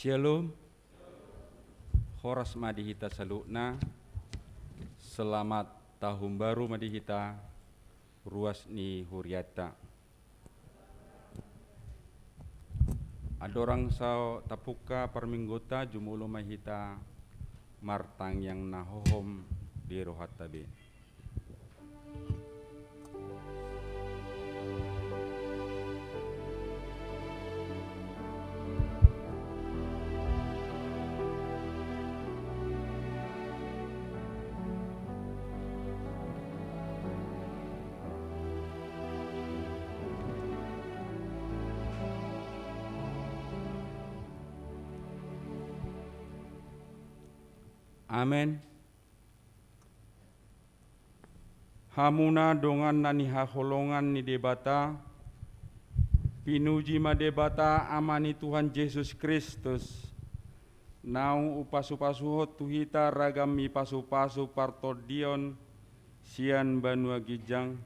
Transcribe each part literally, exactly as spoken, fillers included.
Shalom. Horas ma di hita saluhutna. Selamat tahun baru ma di hita, ruas ni hurianta. Andorang so tapungka parmingguonta, jumolo ma hita martangiang na hohom di rohanta be. Amen. Hamuna dongan na nihaholongan ni Debata, pinuji ma Debata Ama ni Tuhan Jesus Kristus, naung upasu-pasuhon tu hita ragam ni pasu-pasu partondion sian banua ginjang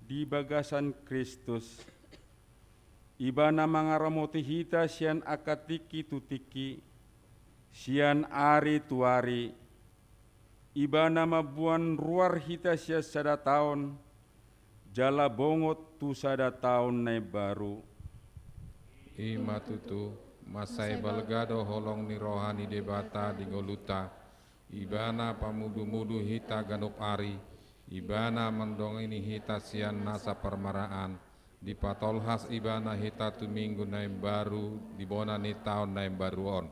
di bagasan Kristus. Ibana mangaramoti hita sian angka tingki tu tingki, sian ari tu ari. Ibana mamboan ruar hita sian sada taon jala bongot tu sada taon na imbaru. I ma tutu, mansai balga do holong ni roha ni Debata di ngolunta. Ibana pamudu-mudu hita ganup ari. Ibana mandongani hita sian nasa parmaraan. Dipatolhas Ibana hita tu minggu na imbaru di bona ni taon na imbaru on.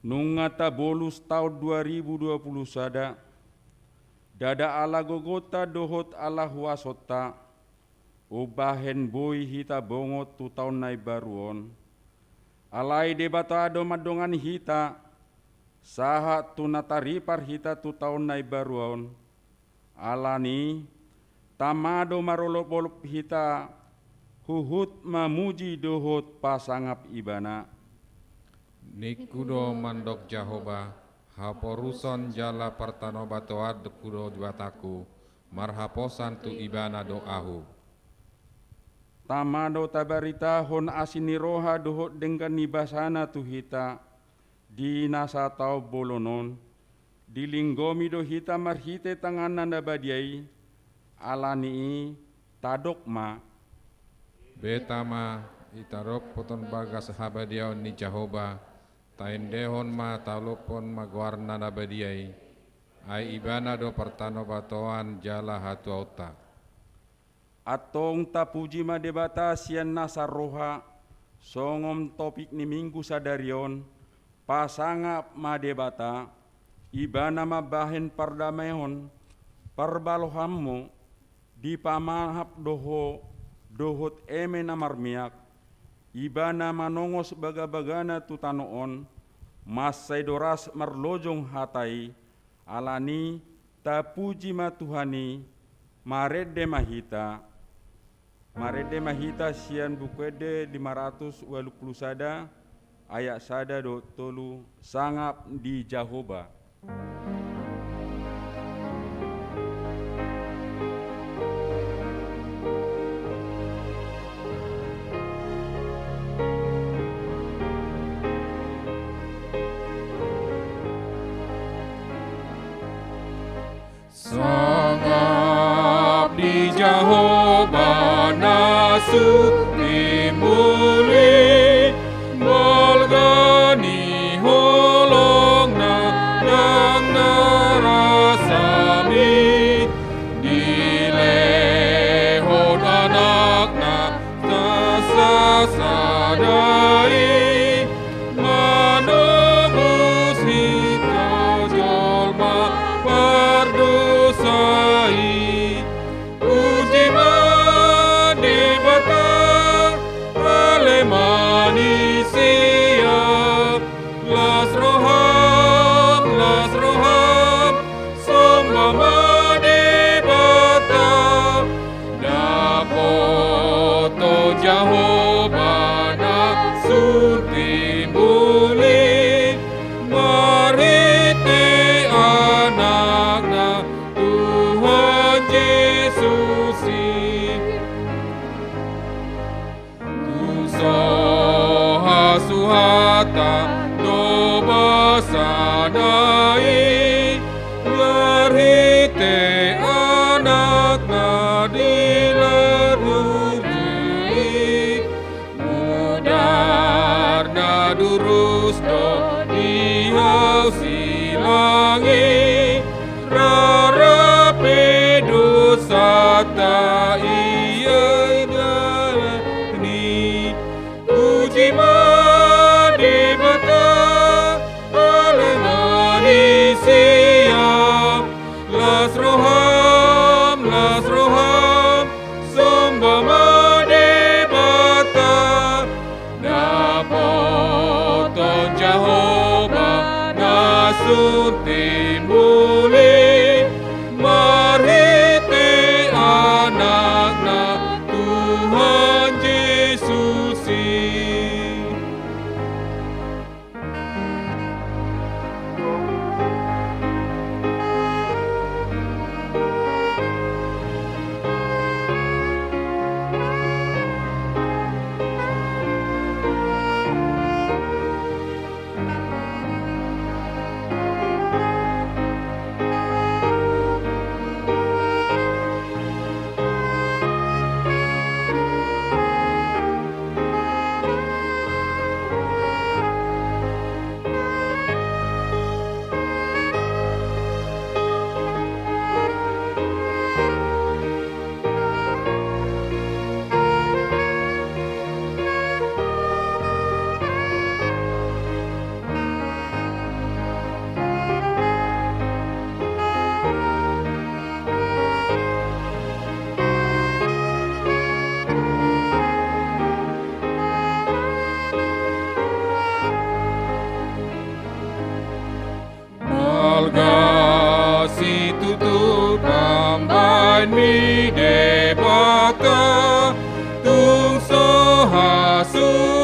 Nunga tabolus taon dua ribu dua puluh sada, ndada ala gogonta dohot ala huasonta umbahen boi hita bongot tu taon na imbaru on. Alai Debata do mandongani hita sahat tu na taripar hita tu taon na imbaru on. Alani i, tama do marolop-olop hita huhut mamuji dohot pasangap Ibana. Ningku do mandok Jahowa, haporuson jala partanobatoanku do Debatangku, marhaposan tu Ibana do ahu. Tama do tabaritahon asi ni roha dohot denggan ni basana tu hita di na sataon bolon on. Dilinggomi do hita marhite tanganna na badia i, alani i tadok ma. Beta ma, itadophon bagas habadiaon ni Jahowa, taendehon ma, taolophon ma goarna na badia i, ai Ibana do partanobatoan jala hatuaonta. Antong tapuji ma Debata sian nasa roha, songon topik ni minggu sadari on, pasangap ma Debata, Ibana mambahen pardamehon, parbalohanmu, dipamanap do ho, dohot eme na marmiak, Ibana manongos bagabagana tu tano on, mansai do ras marlojong hata i, alani i tapuji ma Tuhan i, marende ma hita. Marende ma hita sian Buku Ende lima ratus ualu pulu sada, ayat sada dohot tolu, sangap di Jahowa. Sangap di Jahowa na sumurung, balga ni holongna ndang na rasami, dilehon anakna na sasada i, manobus hita jolma pardosa i. Puji ma Debata, Nai marhite Anakna di lorju i, mudar na durus do di hau silang i, rara pe dosanta ia i dalan i. Puji ma Debata, ale ma di sia, las roham, las roham, somba ma Debata. Dapothon Jahowa na sun timbul i, marhite Anakna Tuhan Jesus i. Balga situtu pambahenmi Debata, tung so hasuhatan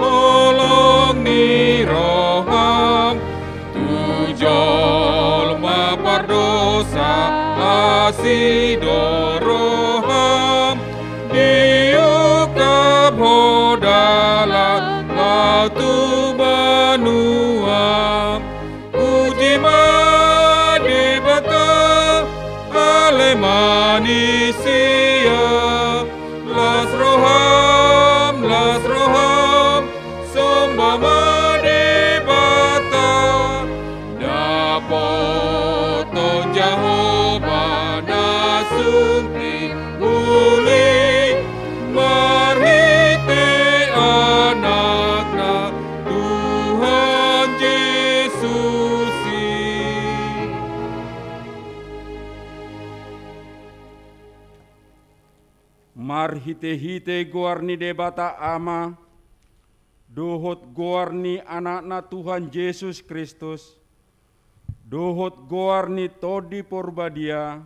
holong ni roham, tu jolma pardosa asi do roham, diungkap ho dalan laho tu banua. Puji ma Debata, ale ma di sia, las roham, las roham, somba ma Debata. Dapothon Jahowa na sun timbul i, marhite Anakna Tuhan Jesus i. Marhitehite goar ni Debata Ama, dohot goar ni Anakna Tuhan Jesus Kristus, dohot goar ni Tondi Porbadia,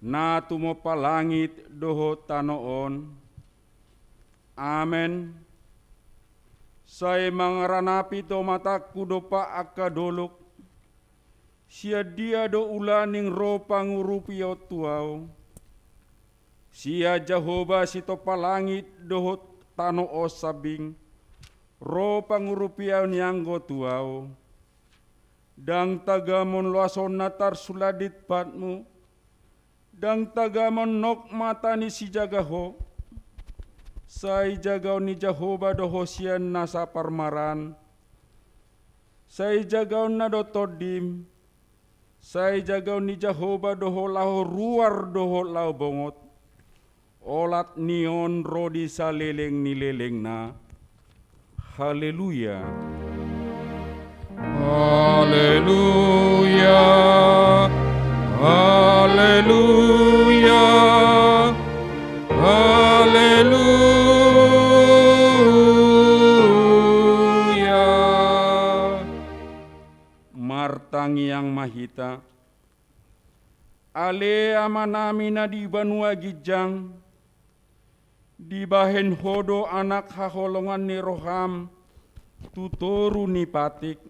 na tumompa langit dohot tano on. Amen. Sai mangaranapi do matangku dompak angka dolok, sian dia do ulaning ro pangurupion tu ahu? Sian Jahowa sitompa langit dohot tano on sambing, ro pangurupion i anggo tu ahu. Ndang tagamon loasonna tarsulandit patmu, ndang tagamon nok mata ni sijaga ho. Sai jagaon ni Jahowa do ho sian nasa parmaraan, sai jagaonna do tondim. Sai jagaon ni Jahowa do ho laho ruar dohot laho bongot, olat ni on ro di saleleng ni lelengna. Haleluya. Haleluya. Haleluya. Haleluya. Martangiang ma hita. Ale Amanami na di banua ginjang, dibahen ho do Anak haholongan ni roham tu toru ni patik,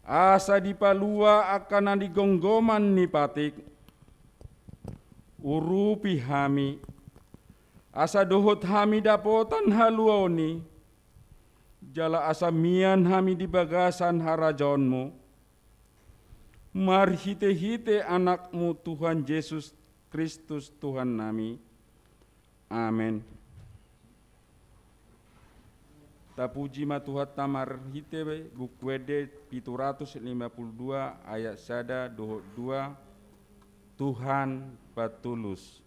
asa dipalua angka na di gomgoman ni patik. Urupi hami, asa dohot hami dapotan haluaon i, jala asa mian hami di bagasan harajaonMu, marhitehite AnakMu Tuhan Jesus Kristus Tuhannami. Amen. Tapuji ma Tuhanta marhite Buku Ende pitu ratus lima puluh dua ayat sada dohot dua. Tuhan patulus.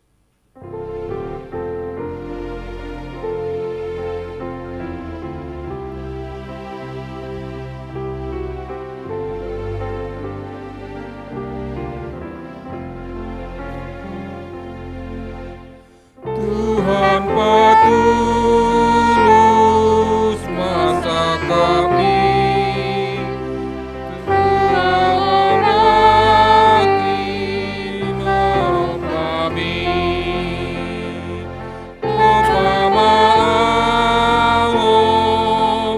Tuhan patulus ma sangkapmi, Tuhan na tinompami. Umpama ahu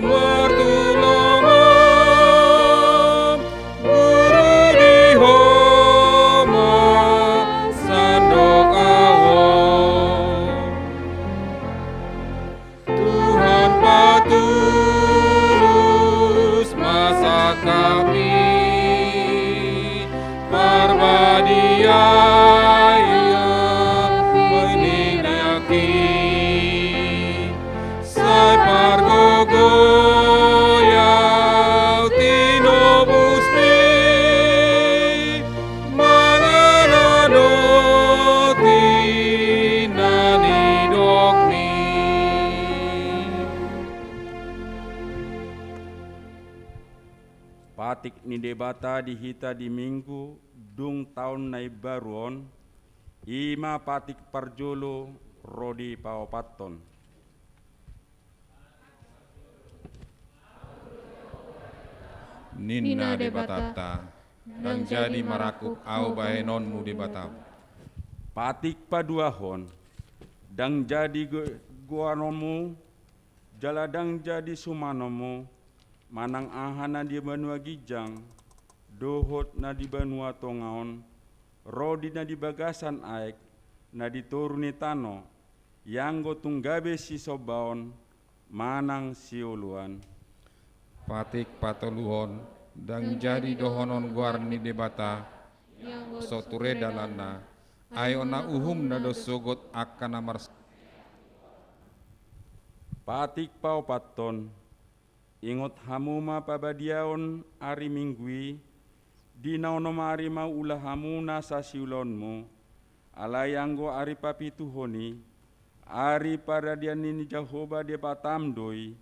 martulongan, guru di Ho ma sandok ahu. Tuhan patulus ma sangkapmi, Parbadia ia ma nian i, sai pargogoi ahu tinobusmi, manang na dohot na nidokmi. Patik ni Debata di hita di Minggu dung taon na imbaru on, i ma patik parjolo ro di paopathon. Ninna Debatanta, ndang jadi marangkup ahu bahenonmu Debata. Patik paduahon, ndang jadi go-, goanonmu, jala ndang jadi sumanonmu, manang aha na di banua ginjang, dohot na di banua tonga on, ro di na di bagasan aek, na di toru ni tano, ianggo tung gabe sisombaon, manang sioloan. Patik patoluhon, ndang jadi dohonon goar ni Debata, ianggo so ture dalanna, ai ona uhumna do sogot angka na mars-. Patik paopathon, ingot hamu ma pabadiaon ari Minggu i, di na onom ari mangula hamu nasa siulaonmu, alai anggo ari papituhon i, ari paradian ni Jahowa Debatam do i,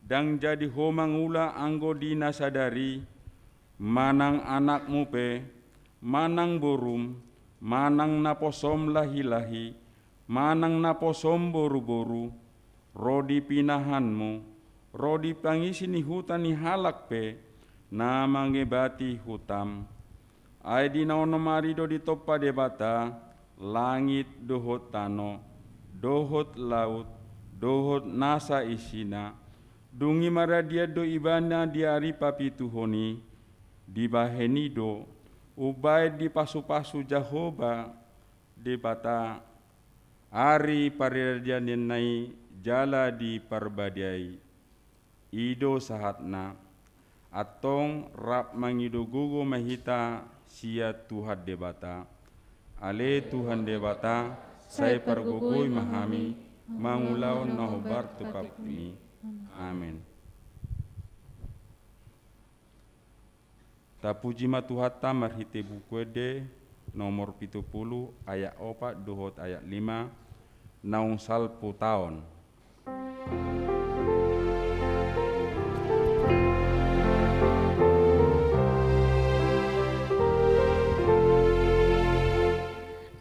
ndang jadi ho mangula anggo di na sadari, manang anakmu pe, manang borum, manang naposom lahilahi, manang naposom boruboru, ro di pinahanmu, ro di pangisi ni huta ni halak pe, na mangebati hutam. Ai di na onom ari do ditompa Debata langit dohot tano, dohot laut, dohot nasa isina. Dung i maradian do Ibana di ari papituhon i, dibahen i do, umbahen dipasupasu Jahowa Debata ari paradianna i jala diparbadiai. I do sahatna. Antong rap mangido gogo ma hita sian Tuhan Debata. Ale Tuhan Debata, sai pargogoi ma hami mangulahon na hombar tu pangkatMi. Amen. Tapuji ma Tuhanta marhite Buku Ende nomor pitu pulu ayat opat dohot ayat lima, naung salpu taon.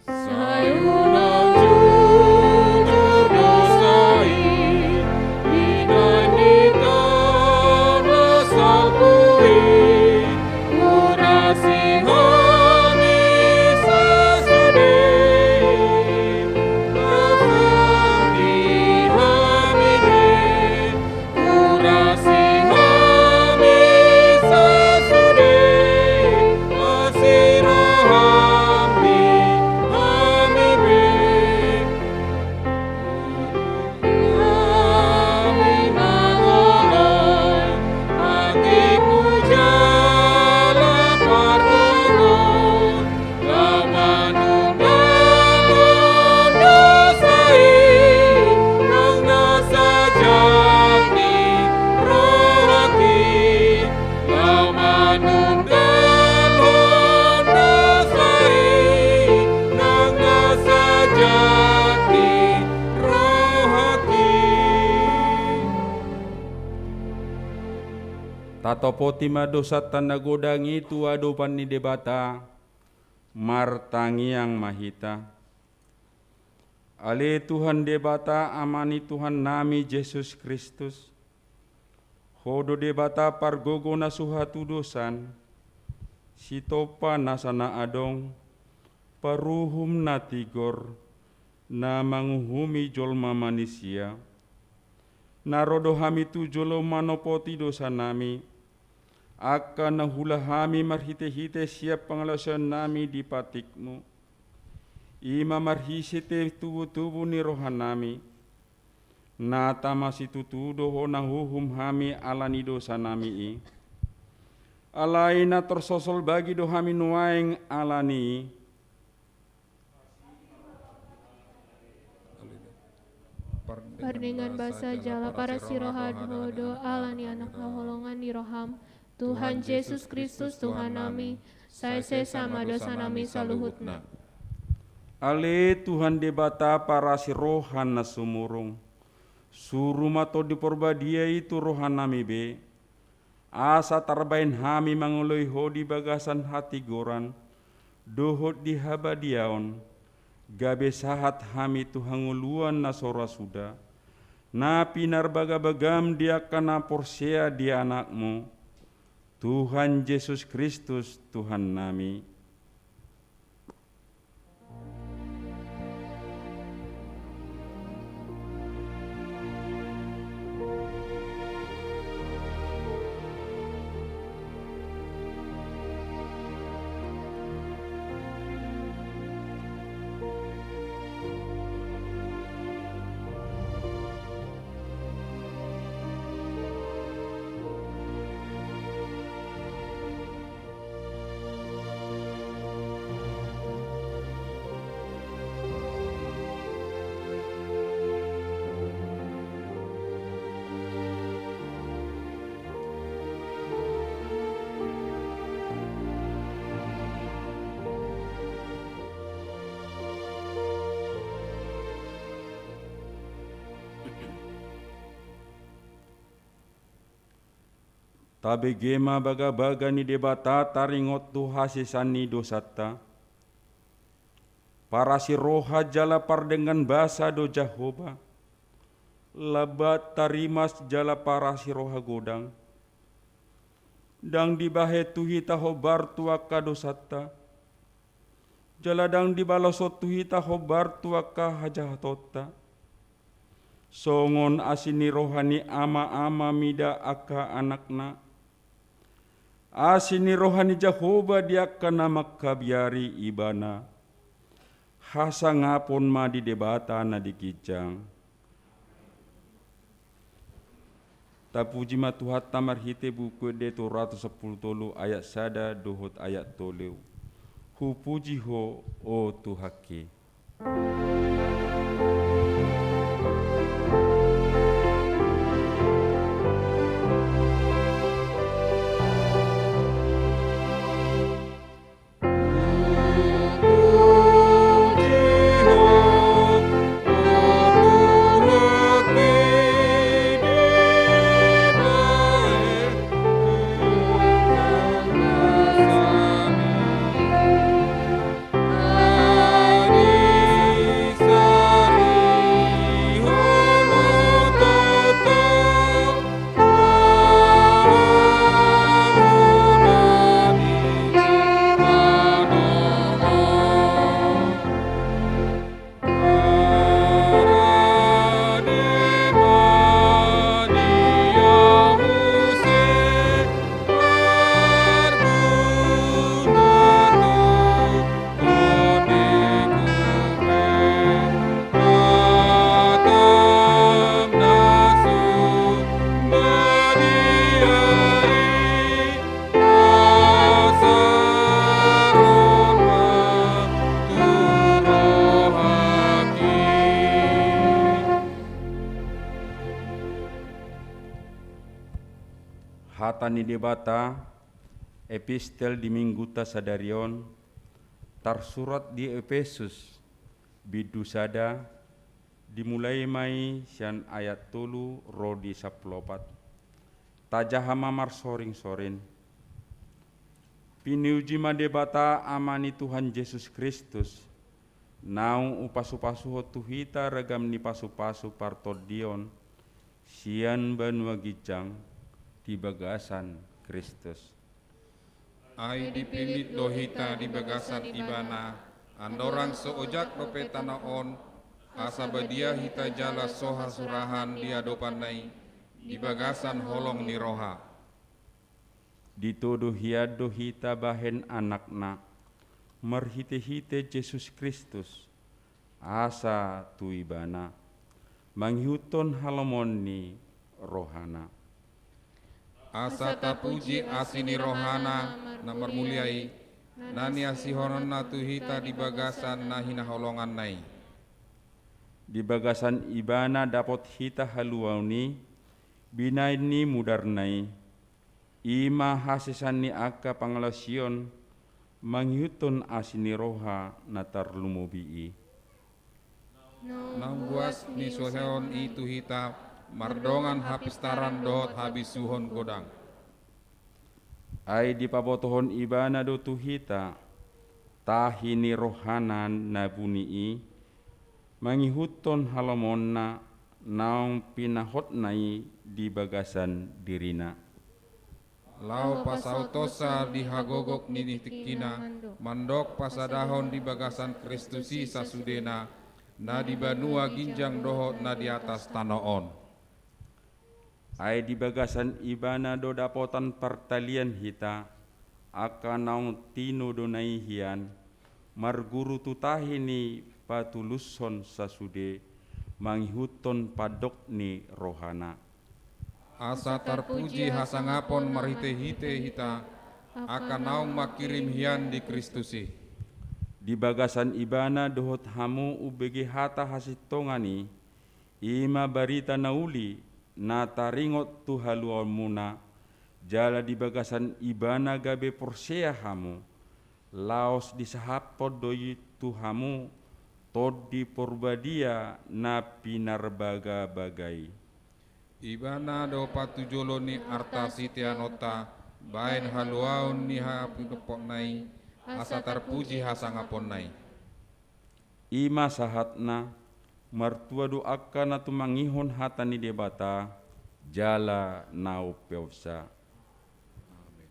Sai unang jujur do sai, di na di tano salpu i, urasi hami sasude, nasa di Atopoti ma dosanta na godang i tu adopan ni Debata, martangiang ma hita. Ale Tuhan Debata, Ama ni Tuhannami Jesus Kristus, Ho do Debata pargogo na so hatudosan, sitompa nasa na adong, paruhum na tigor, na manguhumi jolma manisia. Na ro do hami tu jolo manopoti dosanami, angka na huula hami marhitehite sian pangalaosionnami di patikmu. I ma marhitehite tubutubu ni rohanami, na tama situtu do Ho na huuhum hami ala ni dosanami i. Alai na tarsosol bagi do hami nuaeng ala ni i. Pardenggan basa jala parasiroha Ho do ala ni anak haholongan ni roham, Tuhan Jesus Kristus Tuhannami, sai sesa ma dosanami saluhutna. Ale Tuhan Debata parasiroha na sumurung, suru ma Tondi Parbadia i tu rohanami be, asa tarbahen hami mangoloi Ho di bagasan hatigoran dohot di habadiaon, gabe sahat hami tu hangoluan na so ra suda, na pinarbagabagam di angka na porsea di Anakmu, Tuhan Jesus Kristus Tuhannami. Tabege ma bagabaga ni Debata taringot tu hasesaan ni dosanta. Parasiroha jala pardenggan basa do Jahowa, lambat tarimas jala parasiroha godang. Ndang dibahen tu hita hombar tu angka dosanta, jala ndang dibalashon tu hita hombar tu angka hajahatonta. Songon asi ni roha ni amaama mida angka anakna, asi ni roha ni Jahowa di angka na mangkabiari Ibana. Hasangapon ma di Debata na di ginjang. Tapuji ma Tuhanta marhite Buku Ende tolu ratus sampulu tolu ayat sada dohot ayat tolu. Hupuji Ho, o Tuhanki. Hata ni Debata, epistel di Minggunta sadari on, tarsurat di Epesus, bindu sada, dimulai ma i sian ayat tolu ro di sampulu opat. Tajaha ma marsoring-soring. Pinuji ma Debata Ama ni Tuhan Jesus Kristus, naung hupasupasuhon tu hita ragam ni pasupasu partondion sian banua ginjang di bagasan Kristus. Ai dipillit do hita di bagasan Ibana, andorang so ojak dope tano on, asa badia hita jala so hasurahan di adopanna i, di bagasan holong ni roha. Ditodo hian do hita bahen anakna, marhite-hite Jesus Kristus, asa tu Ibana, mangihuthon halomoan ni rohana. Asa tapuji asi ni rohana na marmulia i, na niasihononna tu hita di bagasan na hinaholonganna i. Di bagasan Ibana dapot hita haluaon i, binahen ni mudarna i, i ma hasesan ni angka pangalaosion, mangihuthon asi ni roha na tarlumobi i. Naung buas nisuhehon i tu hita, mardongan hapistaran dohot habisuhon godang. Ai dipabotohon Ibana do tu hita, tahi ni rohana na buni i, mangihuthon halomoanna naung pinahotna i di bagasan dirina. Laho pasauthonsa di hagogok ni tingkina, mandok pasadahon di bagasan Kristus i sasudena, na di banua ginjang dohot na di atas tano on. Ai di bagasan Ibana do dapotan partalian hita, angka naung tinodona i hian, marguru tu tahi ni patulushon sasude, mangihuthon pandok ni rohana. Asa tarpuji hasangapon marhite-hite hita, angka naung mangkirim hian di Kristus i. Di bagasan Ibana dohot hamu umbege hata hasintongan i, i ma barita na uli, na taringot tu haluaonmuna, jala di bagasan Ibana gabe porsea hamu, laos disahaphon do i tu hamu, Tondi Porbadia na pinarbaga-baga i. Ibana do patujolo ni arta siteanonta, bahen haluaon ni hapinompona i, asa tarpuji hasangaponna i. I ma sahatna, martua do angka na tumangihon hata ni Debata, jala na umpeopsa. Amen.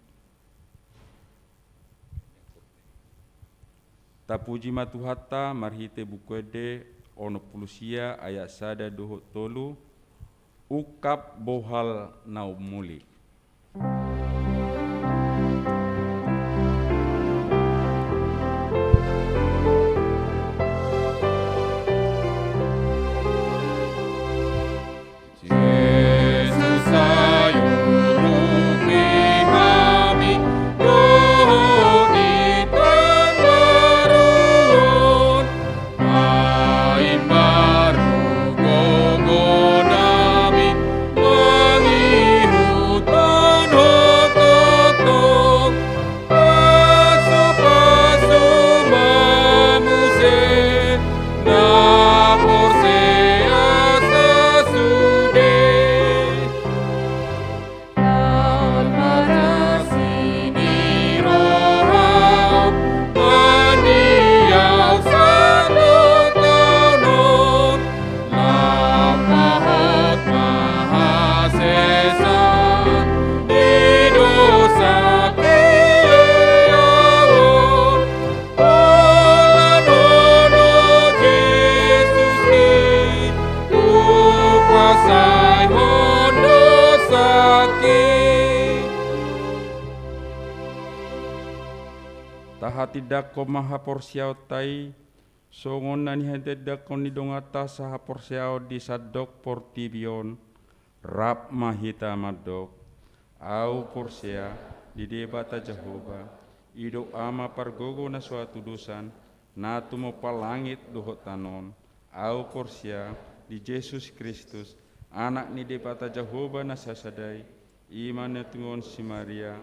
Tapuji ma Tuhanta, marhite Buku Ende onom pulu sia ayat sada dohot tolu, ungkap bohal na ummuli. Jesus, sai urupi hami dohot di tanggaruon. Ai margogo nami mangihuthon Ho tongtong, pasupasu ma muse na porsea sasude. Asi ni roha on, mandiau sandok tano on, lampahot ma hasesan ni dosa keon. Holan Ho do Jesus i, tu pasaehon dosangki. Tahatindangkon ma haporseaonta i, songon na nihatindangkon ni donganta sahaporseaon di sandok portibi on, rap ma hita mandok, Ahu porsea di Debata Jahowa, i do Ama pargogo na so hatudosan, na tumompa langit dohot tano on. Ahu porsea di Jesus Kristus, Anak ni Debata Jahowa na sasada i, i ma na tinangion si Maria,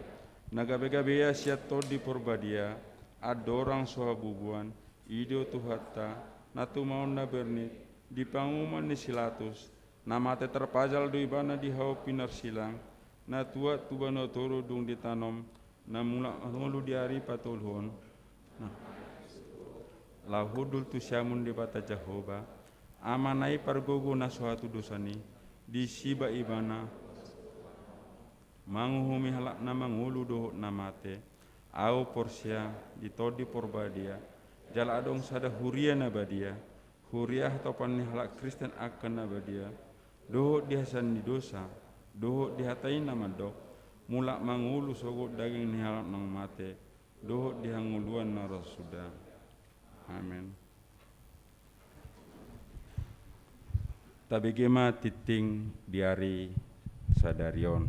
na gabe-gabea sian Tondi Porbadia, andorang so habubuan, i do Tuhanta, na tumaon na bernit, di panguhuman ni si Latus, na mate tarpajal do ibana di hau pinarsilang, Na tuat tu banua toru dung ditanom, na mulak mangolu di ari patoluhon. Nah. Laho hundul tu siamun Debata Jahowa, Amana i pargogo na so hatudosan i, disi ba Ibana manguhumi halak na mangolu dohot na mate. Ahu porsea di Tondi Porbadia, jala adong sada huria na badia, huria hatopan ni halak Kristen angka na badia, dohot di hasesaan ni dosa, dohot di hata i na mandok, mulak mangolu sogot daging ni halak naung mate, dohot di hangoluan na ro suda. Amen. Tabege ma tingting di ari sadari on.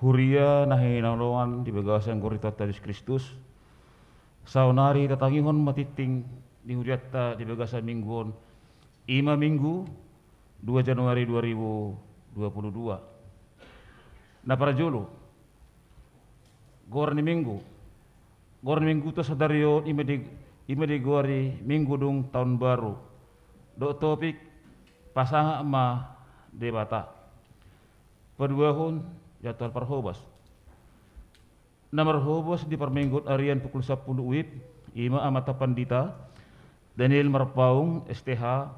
Huria na hinaholongan di bagasan goar ni Tuhanta Jesus Kristus, saonari tatangihon ma tingting ni hurianta di bagasan minggu on, i ma Minggu dua Januari dua ribu dua puluh dua. Na parjolo, goar ni Minggu. Goar ni Mingguta sadari on i ma di, i ma digoari Minggu Dung Taon Baru. Dok topik, Pasangap ma Debata. Paduahon, jadwal parhobas. Na marhobas di parmingguon arian pukul sampulu WIB, i ma Amanta Pandita Daniel Marpaung, S T H,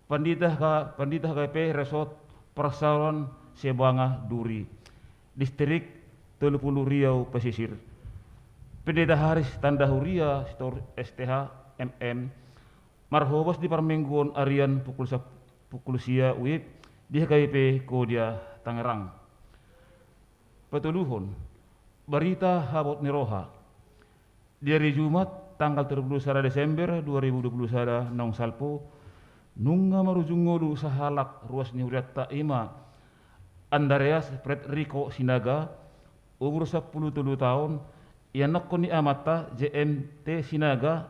Pandita H-, Pandita H K P Resort Parsaoran Sebanga Duri, Distrik tolu pulu Riau Pesisir. Pendeta Haris Tanda Huria Sitorus, S T H, M M, marhobas di parmingguon arian pukul sap-, pukul sia WIB di H K P Kodia Tangerang. Patoluhon, barita habot ni roha. Di ari Jumat, tanggal tolu pulu sada Desember dua ribu dua pulu sada naung salpu, nunga marujung ngolu sahalak ruas ni hurianta, i ma Andreas Fredriko Sinaga, umur sampulu tolu taon, ianakhon ni amanta J M T Sinaga,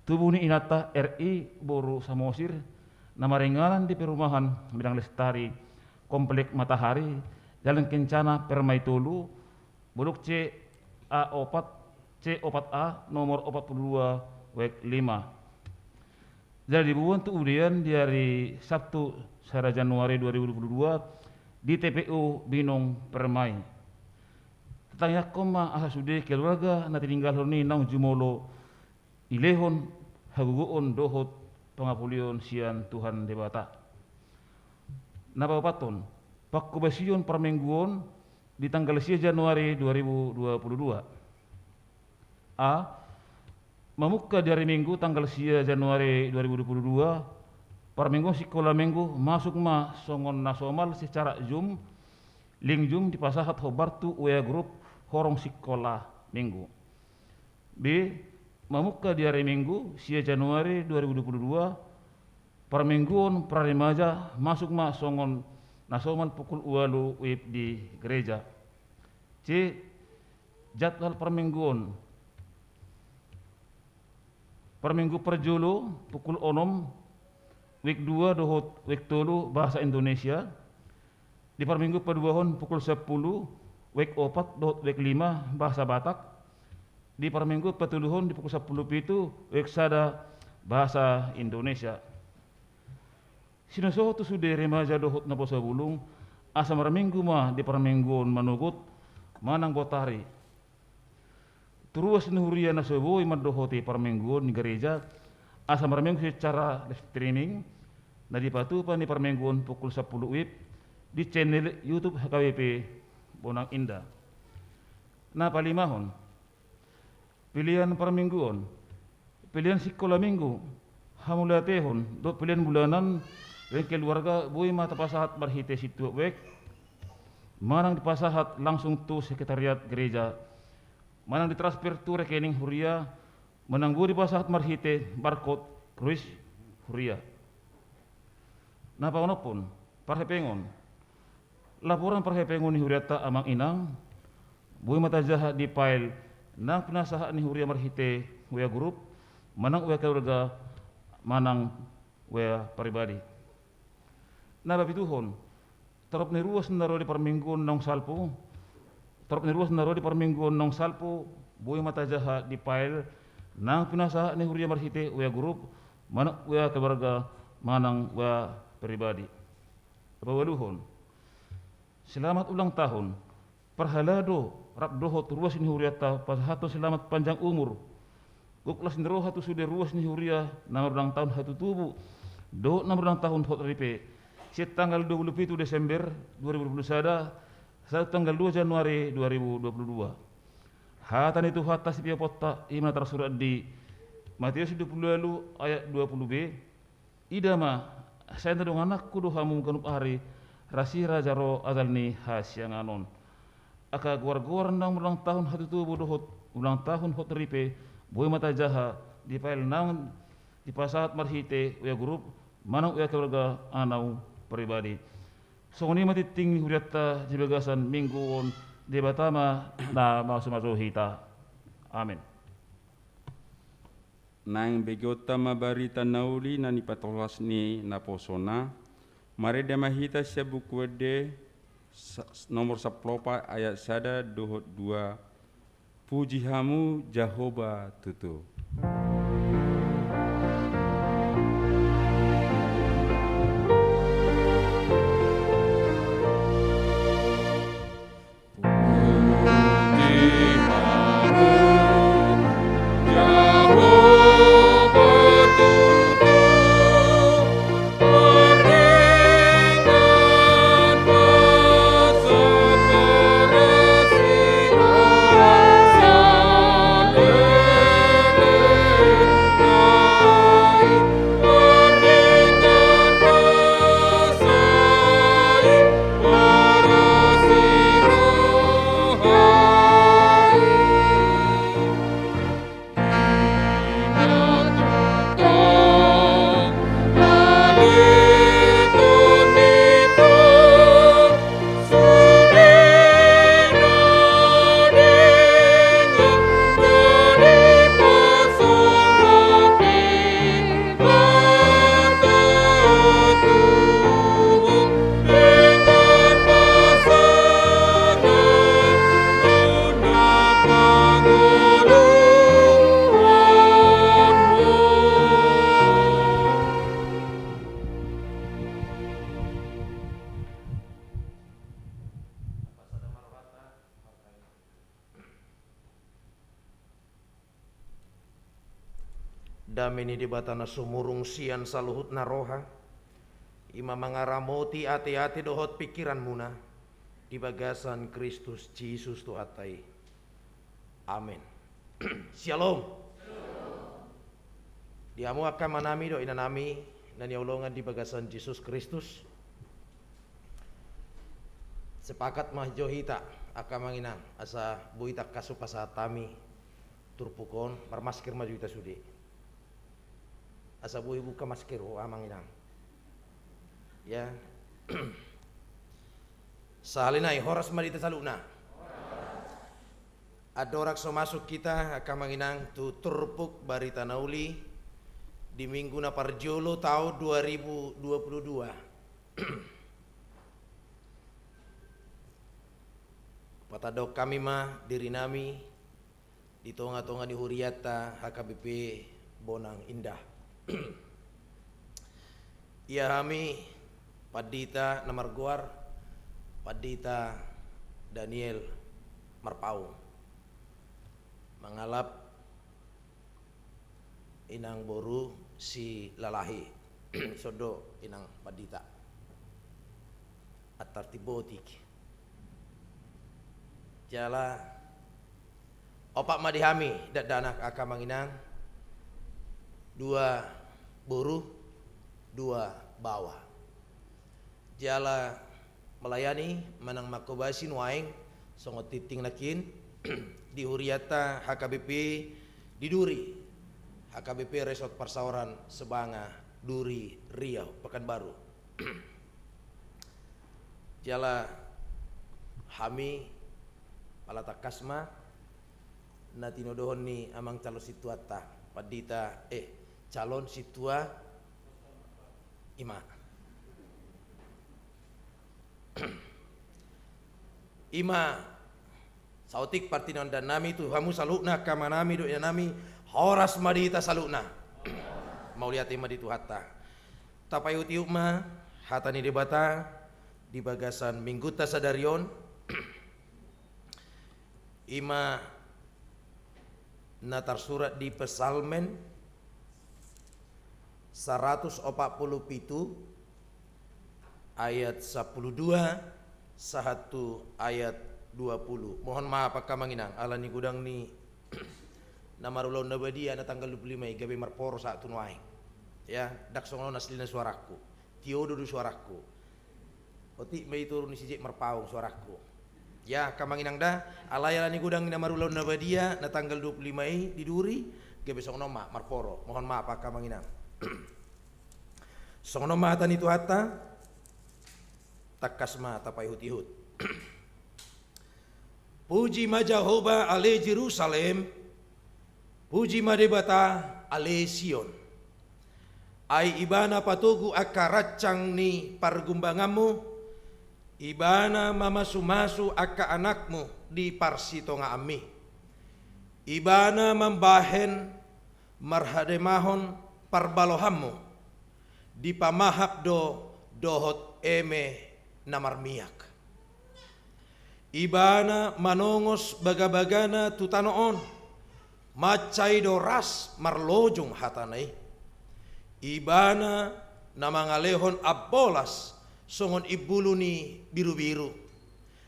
tubu ni inanta R I boru Samosir, na maringanan di perumahan Medan Lestari, Komplek Matahari, Jalan Kencana Permai tolu, Blok C A opat, C opat A, nomor opat pulu dua, wek lima. Jala diboan tu udean di ari Sabtu, sada Januari dua ribu dua pulu dua, di T P U Binong Permai. Tatangiangkon ma asa sude keluarga na tininggalhon i naung jumolo dilehon hagogoon dohot pangapulion sian Tuhan Debata. Na paopathon, panghobasion parmingguon di tanggal sia Januari dua ribu dua pulu dua. A. Mamungka di ari Minggu tanggal sia Januari dua ribu dua pulu dua, parmingguon sikola Minggu masuk ma songon na somal secara Zoom, link Zoom dipasahat hombar tu W A Group Horong Sikola Minggu. B. Mamungka di ari Minggu sia Januari dua ribu dua pulu dua, parmingguon prarimaja masuk ma songon na somal pukul ualu WIB di gereja. C. Jadwal parmingguon. Parminggu parjolo pukul onom, wek dua dohot wek tolu bahasa Indonesia. Di parminggu paduahon pukul sampulu, wek opat dohot wek lima bahasa Batak. Di parminggu patoluhon di pukul sampulu pitu, wek sada bahasa Indonesia. Sinasohot tu sude remaja dohot naposobulung, asa marminggu ma di parmingguon manogot manang botari. Tu ruas ni huria na so boi mandohoti parmingguon di gereja, asa marminggu secara live streaming, na dipatupa ni parmingguon pukul sampulu WIB di channel YouTube H K B P Bonang Indah. Na palimahon, pelean parmingguon. Pelean sikola Minggu, hamauliatehon dohot pelean bulanan, bahen keluarga boi ma tapasahat marhite situat wek, manang dipasahat langsung tu sekretariat gereja, manang ditransfer tu rekening huria, manang boi dipasahat marhite barcode kris huria. Na paonomhon, parhepengon. Laporan parhepengon ni hurianta amang inang boi ma tajaha di file naung pinasahat ni huria marhite W A Group, manang W A Keluarga, manang W A Paribadi. Na papituhon, torop ni ruas na ro di parmingguon naung salpu, torop ni ruas na ro di parmingguon naung salpu boi ma tajaha di file nang pinasahat ni huria marhite W A grup, manang W A keluarga, manang W A pribadi. Paboahon. Selamat ulang tahun. Parhalado rap dohot ruas ni hurianta pasahathon selamat panjang umur. Gok las ni roha tu sude ruas ni huria na marulang tahun hatutubu dohot na marulang tahun hot ripe, sian tanggal dua pulu pitu Desember dua ribu dua pulu sada sahat tanggal dua Januari dua ribu dua pulu dua. Hata ni Tuhanta sipiaponta i ma na tarsurat di Mateus dua pulu ualu ayat dua pulu B. Ida ma, sai na dongananku do hamu ganup ari, rasirasa ro ajal ni hasiangan on. Angka goar-goar naung ulang tahun hatutubu dohot ulang tahun hot ripe, boi ma tajaha, dipael naung dipasahat marhite W A grup, manang W A keluarga, manang pribadi. Songon i ma tingting ni hurianta di bagasan minggu on, Debata ma na mamasu-masu hita. Amen. Naeng begeonta ma barita na uli na nipatolhas ni naposona. Marende ma hita sian Buku Ende sa-, nomor sampulu opat ayat sada dohot dua. Puji hamu Jahowa tutu. Dame ni Debata na sumurung sian saluhutna roha, i ma mangaramoti ateate dohot pingkiranmuna di bagasan Kristus Jesus Tuhanta i. Amen. Syalom. Di hamu angka amanami dohot inanami na hinaholongan di bagasan Jesus Kristus. Sepakat ma jo hita angka amang inang, asa boi tangkas hupasahat hami turpuk on, marmasker ma jo hita sude. Asa boi buka masker ho amang inang. Ya. Sahali nai, horas ma di hita saluhutna. Andorang so masuk hita angka amang inang tu turpuk barita na uli di minggu na parjolo taon dua ribu dua puluh dua. Patandok hami ma dirinami di tonga-tonga ni hurianta H K B P Bonang Indah. Ia hami pandita na margoar Pandita Daniel Marpaung, mangalap inang boru Silalahi. Sondo inang pandita. Antar timbotik. Jala opat ma di hami dakdanak angka amang inang, dua boru, dua baoa. Jala melayani manang manghobasi nuaeng songon tingting nangkin di hurianta H K B P di Duri, H K B P Resort Parsaoran Sebanga, Duri, Riau, Pekanbaru. Jala hami pala tangkas ma na tinodohon ni amang calon sintuanta, pandita, eh, calon sintua, i ma. I ma saotik partinondanami tu hamu saluhutna angka amanami dohot inanami, Horas ma di hita saluhutna. Mauliate ma di Tuhanta. Tapaihutihut ma hata ni Debata di bagasan minggunta sadari on. I ma na tarsurat di Psalmen saratus opat pulu pitu ayat sampulu dua sahat tu ayat dua pulu. Mohon maaf angka amang inang, ala ni godang ni na marulaon na badia na tanggal dua pulu lima i gabe marporo sahat tu nuaeng. Ya, ndang songon on aslina suarangku. Tio do do suarangku. Otik ma i toru ni si Jek Marpaung suarangku. Ya, angka amang inang da, alai ala ni godang ni na marulaon na badia na tanggal dua pulu lima i di duri, gabe songon on ma marporo. Mohon maaf angka amang inang. Songon on ma hata ni Tuhanta. Tangkas ma tapaihutihut. Puji ma Jahowa ale Jerusalem, puji ma Debata ale Sion. Ai Ibana patogu angka rancang ni pargumbanganmu, Ibana mamasumasu angka anakmu di parsitongaanmi. Ibana mambahen marhademahon parbalohanmu, dipamahap do dohot eme na marmiak. Ibana manongos bagabagana tu tano on, mansai do ras marlojong hatana i. Ibana na mangalehon ambolas songon imbulu ni birubiru,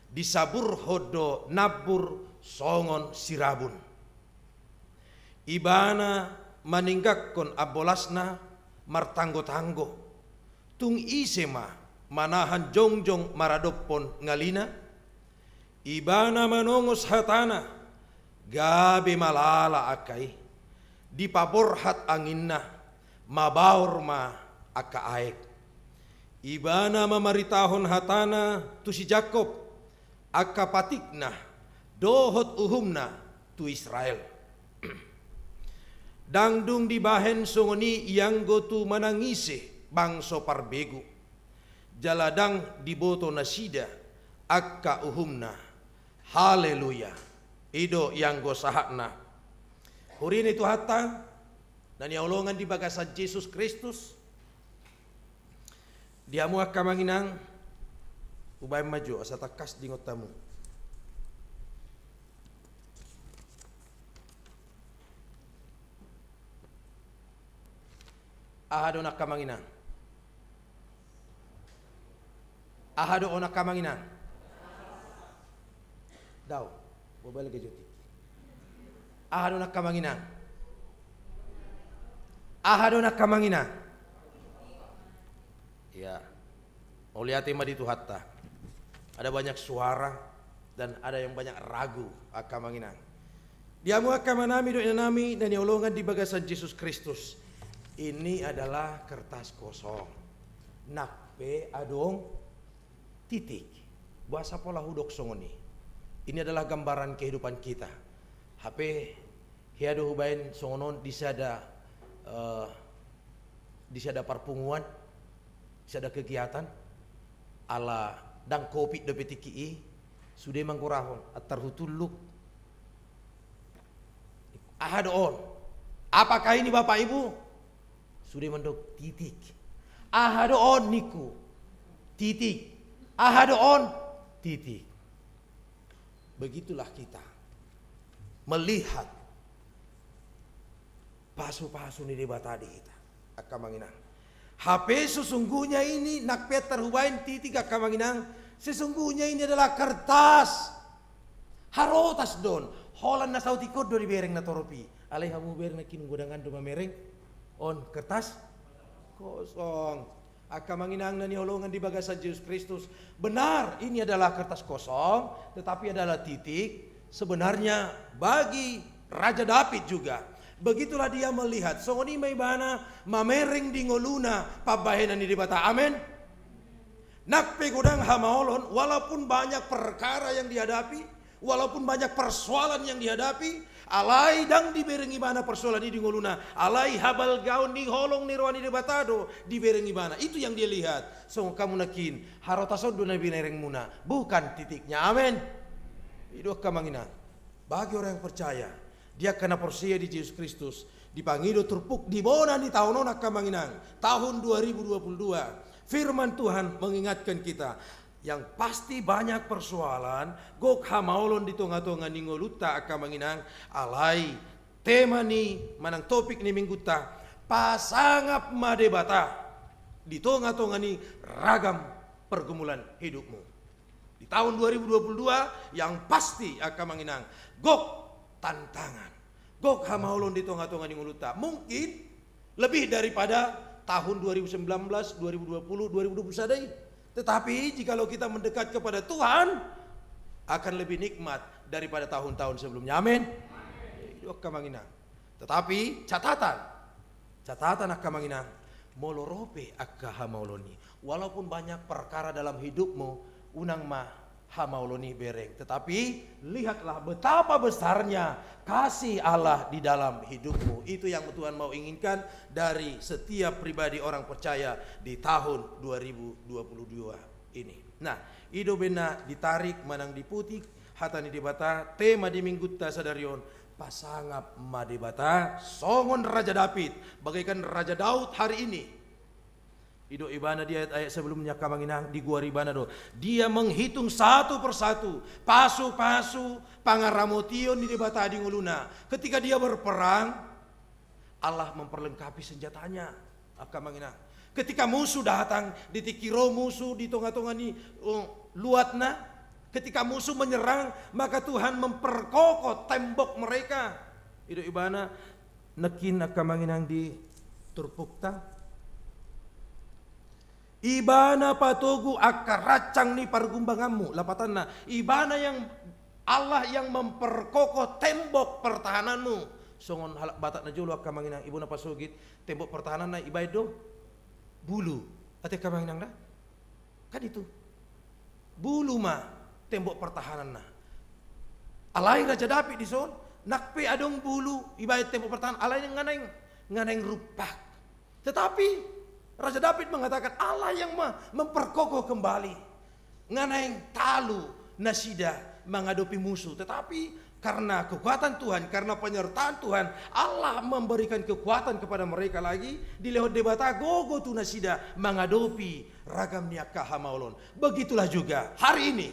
disaburhon do nambur songon sirabun. Ibana maninggakkon ambolasna martanggotanggo. Tung ise ma manahan jongjong maradophon ngalina? Ibana manongos hatana, gabe malala angka i. Dipaborhat anginna, mabaor ma angka aek. Ibana mamaritahon hatana tu si Jakkob, angka patikna dohot uhumna tu Israel. Ndang dung dibahen songon i ianggo tu manangise bangso parbegu, jala ndang diboto nasida angka uhumna. Haleluya! I do ianggo sahatna. Huria ni Tuhanta na nihaholongan di bagasan Jesus Kristus, di hamu angka amang inang, hubahen ma jo asa tangkas di ingot hamu. Aha do on angka amang inang? Aha do on angka amang inang? Dao, bobal gajotik. Aha do on angka amang inang? Aha do on angka amang inang? Ya. Mauliate ma di Tuhanta. Ada banyak suara dan ada yang banyak ragu angka amang inang. Di hamu angka amanami dohot inanami na nihaholongan di bagasan Jesus Kristus. Ini adalah kertas kosong. Nang pe adong titik. Boasa pola hudok songon i? Ini adalah gambaran kehidupan kita. Hape hea do hubahen songon on di sada, eh, di sada parpunguan, di sada kegiatan, ala ndang covid dope tingki i, sude manggorahon, antar hutulluk. Aha do on? Apakah ini Bapak Ibu? Sude mandok titik. Aha do on ningku? Titik. Aha do on? Titik. Begitulah kita melihat pasupasu ni Debata di hita, angka amang inang. Hape sesungguhnya ini, nang pe antar hubahen titik angka amang inang, sesungguhnya ini adalah kertas. Harotas do on, holan na saotik on do dibereng na torop i. Alai hamu bereng nangkin godang an do mamereng. On kertas kosong. Angka amang inang na nihaholongan di bagasan Jesus Kristus. Benar, ini adalah kertas kosong, tetapi adalah titik. Sebenarnya bagi Raja David juga. Begitulah dia melihat. Songon i ma ibana mamereng di ngoluna pambahenan ni Debata. Amen. Nang pe godang hamaolon, walaupun banyak perkara yang dihadapi, walaupun banyak persoalan yang dihadapi, alai ndang dibereng ibana persoalan i di ngoluna, alai habalgaon ni holong ni roha ni Debata do dibereng ibana. Itu yang dia lihat. Songon hamu nangkin, harotas on do na binerengmuna, bukan titiknya. Amen. I do angka amang inang. Bagi orang yang percaya, Di angka na porsea di Jesus Kristus, dipangido turpuk di bona ni taon on, angka amang inang, tahun dua ribu dua puluh dua, firman Tuhan mengingatkan kita, yang pasti banyak persoalan, gok hamaolon di tonga-tonga ni ngolunta, angka amang inang, alai tema ni manang topik ni minggunta, pasangap ma Debata di tonga-tonga ni ragam pergumulan hidupmu. Di tahun dua ribu dua puluh dua, yang pasti, angka amang inang, gok tantangan, gok hamaolon di tonga-tonga ni ngolunta. Mungkin lebih daripada tahun dua ribu sembilan belas, dua ribu dua puluh, dua ribu dua puluh sada i. Tetapi jikalau kita mendekat kepada Tuhan, akan lebih nikmat daripada tahun-tahun sebelumnya. Amin. Itu, angka amang inang. Tetapi catatan, catatan, angka amang inang, molo ro pe angka hamaolon i, walaupun banyak perkara dalam hidupmu, unang ma hamaolon i bereng. Tetapi lihatlah betapa besarnya kasih Allah di dalam hidupmu. Itu yang Tuhan mau inginkan dari setiap pribadi orang percaya di tahun dua ribu dua puluh dua ini. Nah, i do umbahen na ditarik manang diputik hata ni Debata, tema di minggunta sadari on, pasangap ma Debata songon Raja Daud, bagaikan Raja Daud hari ini. I do ibana di ayat-ayat sebelumnya, angka amang inang, digoari ibana do. Dia menghitung satu persatu pasu-pasu pangaramotion ni Debata di ngoluna. Ketika dia berperang, Allah memperlengkapi senjatanya, angka amang inang. Ketika musuh datang, di tingki ro musuh di tonga-tonga ni, eh, luatna, ketika musuh menyerang, maka Tuhan memperkokoh tembok mereka. I do ibana nangkin, angka amang inang, di turpukta. Ibana patogu angka rancang ni pargumbanganmu, lapatanna. Ibana yang, Allah yang memperkokoh tembok pertahananmu. Songon halak Batak na jolo, angka amang inang, ibana pasogit, tembok pertahananna dibaen do bulu. Ate, angka amang inang, da? Kan itu. Bulu ma tembok pertahananna. Alai Raja Daud dison, nang pe adong bulu dibaen tembok pertahanan, alai nga naeng, nga naeng rumpak. Tetapi Raja Daud mengatakan, Allah yang me-, memperkokoh kembali. Nga naeng talu nasida mangadopi musuh. Tetapi karena kekuatan Tuhan, karena penyertaan Tuhan, Allah memberikan kekuatan kepada mereka lagi. Dilehon Debata gogo tu nasida mangadopi ragam ni angka hamaolon. Begitulah juga hari ini.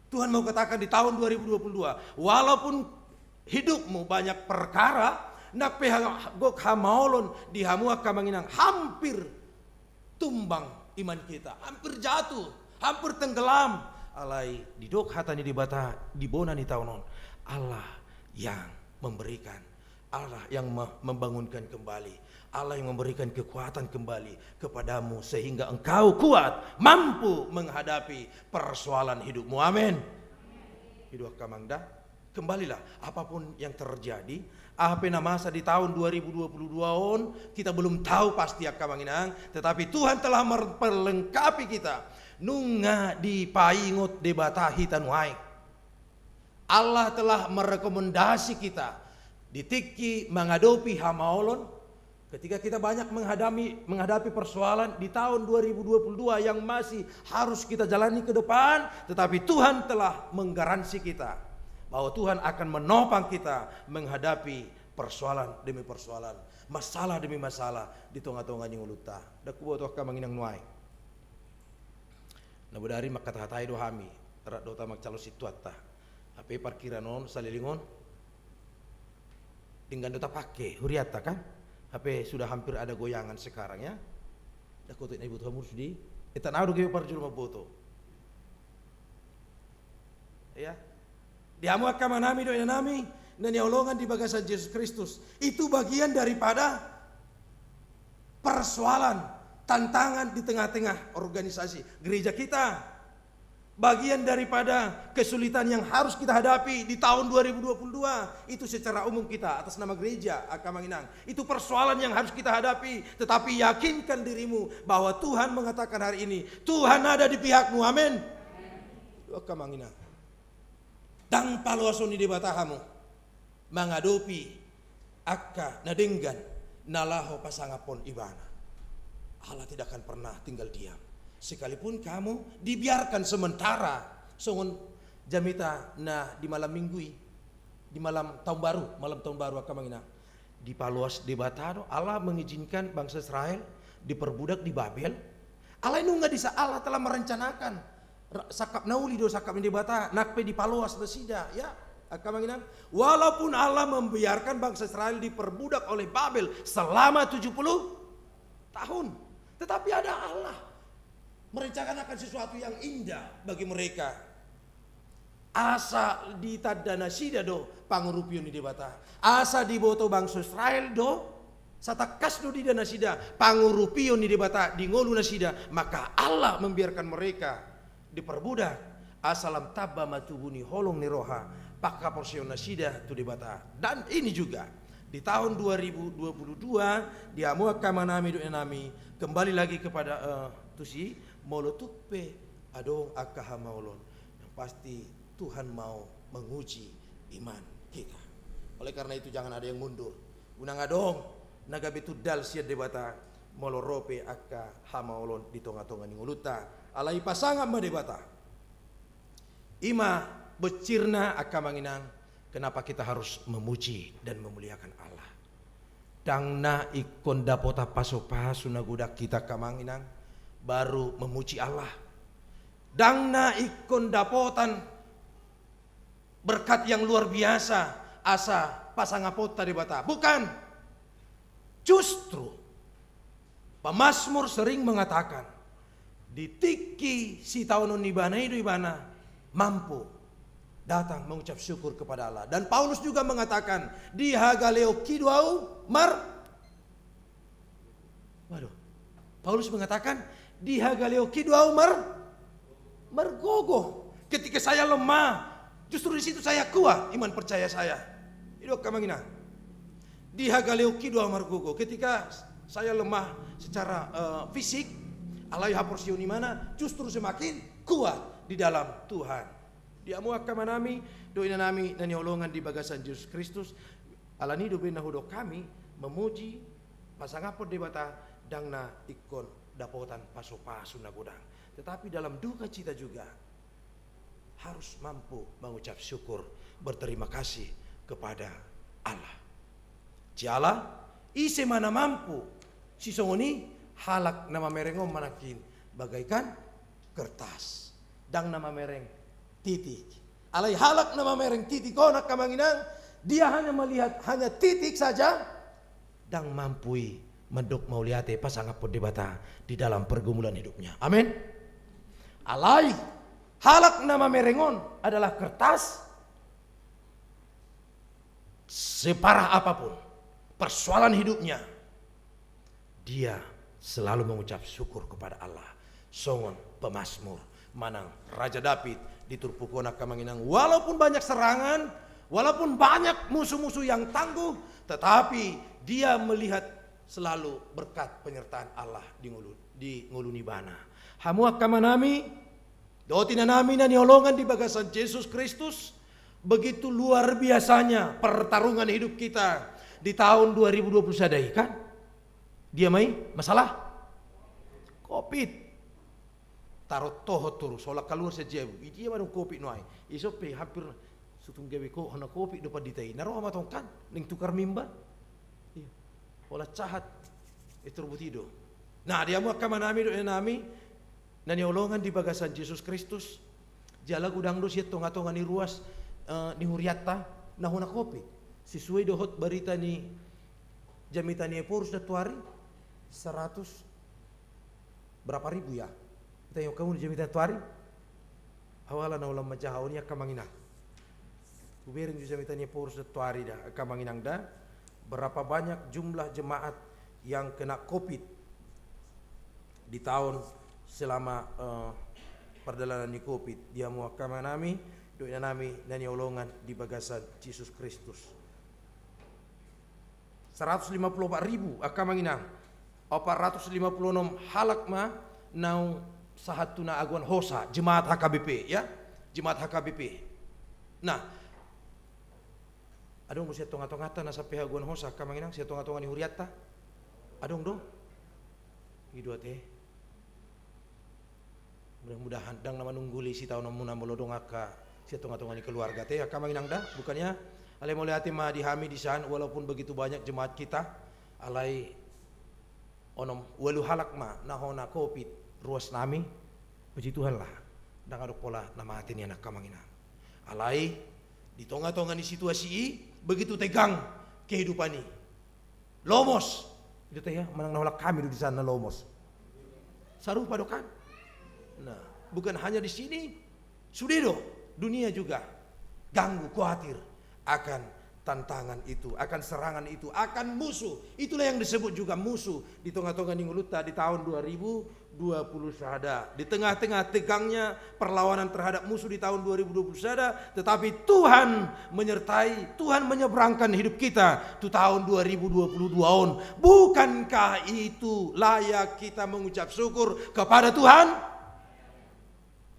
Tuhan mau katakan di tahun dua ribu dua puluh dua, walaupun hidupmu banyak perkara, nang pe ha-, gok hamaolon di hamu, angka amang inang, hampir tumbang iman kita, hampir jatuh, hampir tenggelam. Alai didok hata ni Debata di bona ni taon on, Allah yang memberikan, Allah yang me-, membangunkan kembali, Allah yang memberikan kekuatan kembali kepadamu sehingga engkau kuat, mampu menghadapi persoalan hidupmu. Amin. I do, angka amang, da. Kembalilah, apapun yang terjadi, aha pe na masa di tahun dua ribu dua puluh dua on, kita belum tahu pasti, angka amang inang, tetapi Tuhan telah memperlengkapi kita. Nunga dipaingot Debata hita nuaeng. Allah telah merekomendasi kita di tingki mangadopi hamaolon, ketika kita banyak menghadapi, menghadapi persoalan di tahun dua ribu dua puluh dua yang masih harus kita jalani ke depan, tetapi Tuhan telah menggaransi kita bahwa Tuhan akan menopang kita menghadapi persoalan demi persoalan, masalah demi masalah di tonga-tonga ni ngolunta. Ndang huboto, angka amang inang, nuaeng. Na bodari mangkatahatai do hami, rap do hita mangcalon sintuanta. Hape parkiraan on, saleleng on, denggan do tapangke hurianta, kan? Hape sudah hampir ada goyangan sekarang, ya. Ndang huboto na diboto hamu sude. Etan au do gabe parjolo mamboto. Ya. Di hamu angka amanami dohot inanami na hinaholongan di bagasan Jesus Kristus, itu bagian daripada persoalan, tantangan di tengah-tengah organisasi gereja kita. Bagian daripada kesulitan yang harus kita hadapi di tahun dua ribu dua puluh dua, itu secara umum kita atas nama gereja, angka amang inang. Itu persoalan yang harus kita hadapi, tetapi yakinkan dirimu bahwa Tuhan mengatakan hari ini, Tuhan ada di pihakmu. Amin. Angka amang inang, ndang paloason ni Debata hamu mangadopi angka na denggan na laho pasangaphon Ibana. Allah tidak akan pernah tinggal diam. Sekalipun kamu dibiarkan sementara, songon jamita na di malam minggu i, di malam tahun baru, malam tahun baru, angka amang inang. Dipaloas Debata do, Allah mengizinkan bangsa Israel diperbudak di Babel. Alai nunga di sa-, Allah telah merencanakan. Ra-, sangkap na uli do sangkap ni Debata, nang pe dipaloas nasida, ya, angka amang inang. Walaupun Allah membiarkan bangsa Israel diperbudak oleh Babel selama tujuh puluh tahun, tetapi ada Allah merencanakan sesuatu yang indah bagi mereka. Asa ditanda nasida do pangurupion ni Debata. Asa diboto bangso Israel do, satangkas do diida nasida pangurupion ni Debata di ngolu nasida, maka Allah membiarkan mereka diperbudak, asa lam tamba ma tubu ni holong ni roha panghaporseaon nasida tu Debata. Dan ini juga, di tahun dua ribu dua puluh dua, di hamu angka amanami dohot inanami, kembali lagi kepada, eh, tusi, molo tung pe adong angka hamaolon, yang pasti Tuhan mau menguji iman kita. Oleh karena itu, jangan ada yang mundur. Unang adong na gabe tundal sian Debata, molo ro pe angka hamaolon di tonga-tonga ni ngolunta. Alai pasangap ma Debata. I ma bonsirna, angka amang inang, kenapa kita harus memuji dan memuliakan Allah. Ndang na ingkon dapotan pasu-pasu na godang hita, angka amang inang, baru memuji Allah. Ndang na ingkon dapotan berkat yang luar biasa asa pasangaponta Debata. Bukan. Justru, pemazmur sering mengatakan, di tingki sitaonon ni ibana i do ibana mampu datang mengucap syukur kepada Allah. Dan Paulus juga mengatakan, di hagaleonki do ahu mar-, waduh. Paulus mengatakan, di hagaleonki do ahu mar-, margogo. Ketika saya lemah, justru di situ saya kuat iman percaya saya. I do, angka amang inang. Di hagaleonki do ahu margogo. Ketika saya lemah secara, eh, fisik, alai haporseaon ibana justru semakin kuat di dalam Tuhan. Di hamu angka amanami dohot inanami na niholongan di bagasan Jesus Kristus, alani i do umbahen na hudok hami, memuji, pasangaphon Debata, ndang na ingkon dapotan pasu-pasu na godang. Tetapi dalam duka cita juga harus mampu mengucap syukur, berterima kasih kepada Allah. Jala, ise ma na mampu sisongon i? Halak na mamereng on ma nangkin bagaikan kertas, ndang na mamereng titik. Alai halak na mamereng titik on, angka amang inang, dia hanya melihat hanya titik saja, ndang mampu i mandok mauliate, pasangaphon Debata di dalam pergumulan hidupnya. Amin. Alai halak na mamereng on adalah kertas, separah apapun persoalan hidupnya, dia selalu mengucap syukur kepada Allah. Songon pemazmur manang Raja Daud di turpuk on, angka amang inang, walaupun banyak serangan, walaupun banyak musuh-musuh yang tangguh, tetapi dia melihat selalu berkat penyertaan Allah di ngolu, di ngolu ni ibana. Hamu angka amanami dohot inanami na niholongan di bagasan Jesus Kristus, begitu luar biasanya pertarungan hidup kita di tahun dua ribu dua puluh sada i, kan? Dia ma i, masalah covid. Tarotohot torus, holan kaluar sian jabu. Idia ma dung covid nuaeng? Ison pe hampir so tung gabe ho-, hona covid do pandita i. Na ro ma tong, kan, naeng tukar mimbar. Iya. Holan sahat, eh, turbut i do. Nah, di hamu angka amanami dohot inanami na niholongan di bagasan Jesus Kristus, jala godang do sian tonga-tonga ni ruas, eh, ni hurianta na hona covid. Sesuai dohot barita ni jamita ni Ephorus nantoari, seratus berapa ribu, ya? Ita yang kamu jamita nantoari? Ahu ala na ulang manjaha on i, angka amang inang. Hubereng jo jamita ni Ephorus nantoari da, angka amang inang da. Berapa banyak jumlah jemaat yang kena covid di tahun selama, eh, pardalanan ni covid. Di hamu angka amanami dohot inanami na niholongan di bagasan Jesus Kristus. Seratus lima puluh opat ribu, angka amang inang. Opat ratus lima puluh enam halak ma naung sahat tu na agoan hosa, jemaat H K B P, ya. Jemaat H K B P. Nah, adong do sian tonga-tonganta na sampe agoan hosa, angka amang inang, sian tonga-tonga ni hurianta? Adong do? I do ate. Mudah-mudahan ndang na manungguli sitaononmuna molo adong angka sian tonga-tonga ni keluarga, ate, angka amang inang da, bukannya Alai mauliate ma di hami di san, walaupun begitu banyak jemaat kita, alai onom ualu halak ma na hona covid ruas nami. Puji Tuhan lah, ndang adong pola na mate nian angka amang inang. Alai di tonga-tonga ni situasi i, begitu tegang kehidupan i. Lomos. Itu teh ya, manang na holan hami do di sana lomos. Sarupa do kan? Nah, bukan hanya di sini, sude do, dunia juga ganggu, khawatir akan tantangan itu, akan serangan itu, akan musuh. Itulah yang disebut juga musuh di tonga-tonga ni ngolunta di tahun dua ribu dua puluh sada. Di tengah-tengah tegangnya perlawanan terhadap musuh di tahun dua ribu dua puluh sada, tetapi Tuhan menyertai, Tuhan menyeberangkan hidup kita tu tahun dua ribu dua puluh dua on. Bukankah itu layak kita mengucap syukur kepada Tuhan?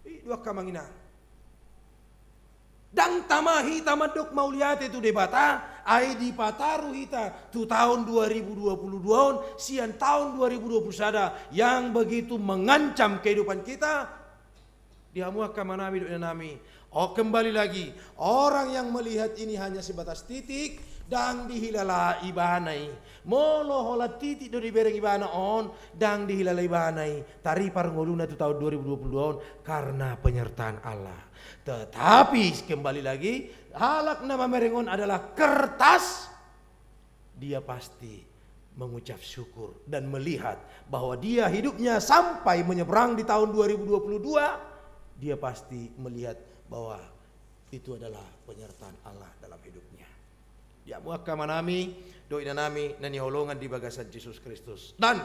I do angka amang inang. Ndang tama hita mandok mauliate tu Debata, ai dipataru hita tu tahun dua ribu dua puluh dua on, sian tahun dua ribu dua puluh sada yang begitu mengancam kehidupan kita. Di hamu angka amanami dohot inanami, oh, kembali lagi, orang yang melihat ini hanya sebatas titik, ndang dihilala ibana i. Molo holan titik do dibereng ibana on, ndang dihilala ibana i. Taripar ngoluna tu tahun dua ribu dua puluh dua on karena penyertaan Allah. Tetapi kembali lagi, halak na mamereng on adalah kertas, dia pasti mengucap syukur dan melihat bahwa dia hidupnya sampai menyeberang di tahun dua ribu dua puluh dua, dia pasti melihat bahwa itu adalah penyertaan Allah dalam hidupnya. Di hamu angka amanami dohot inanami na hinaholongan di bagasan Jesus Kristus. Dan